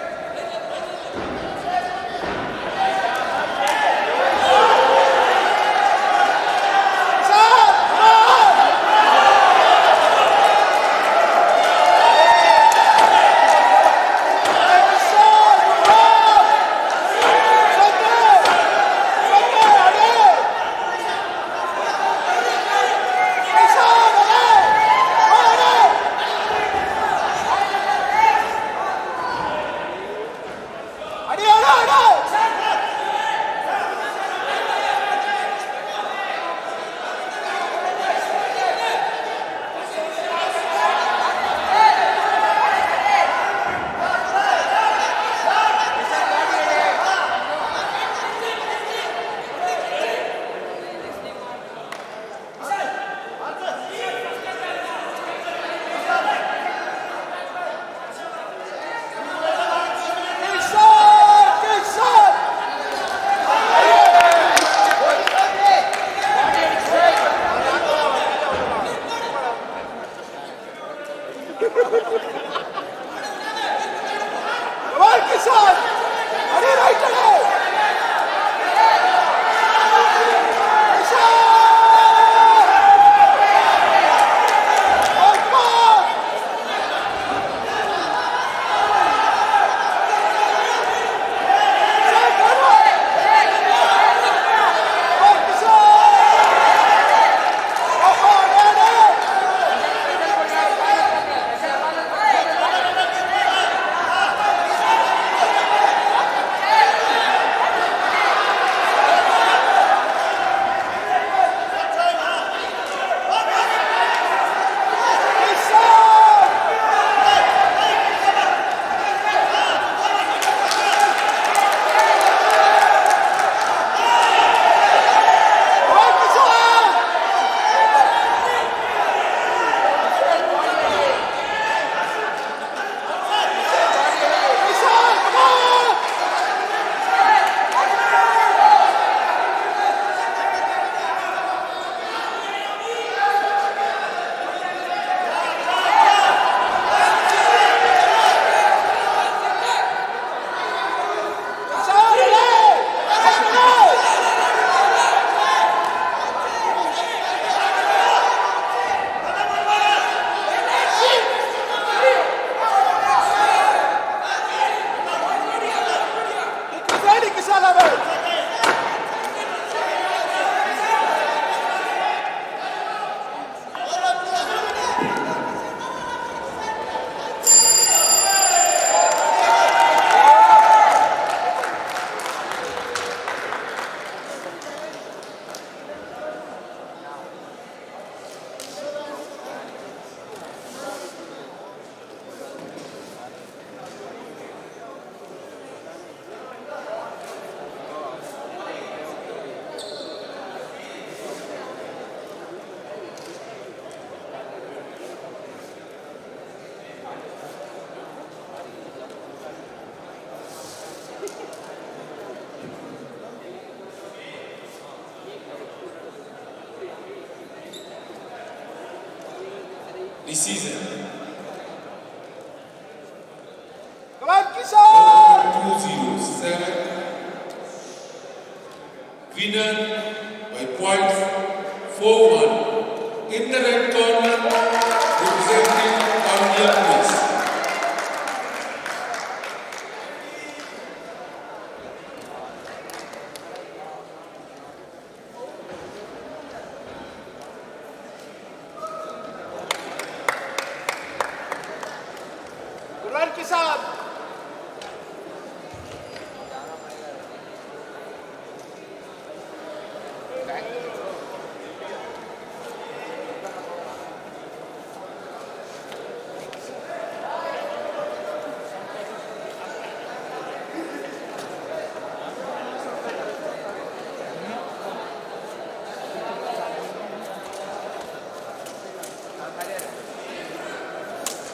Season. Come on, Kisan! Two zero seven. Winner by points four one. In the red corner, representing Bangalore. Gurwan Kisan.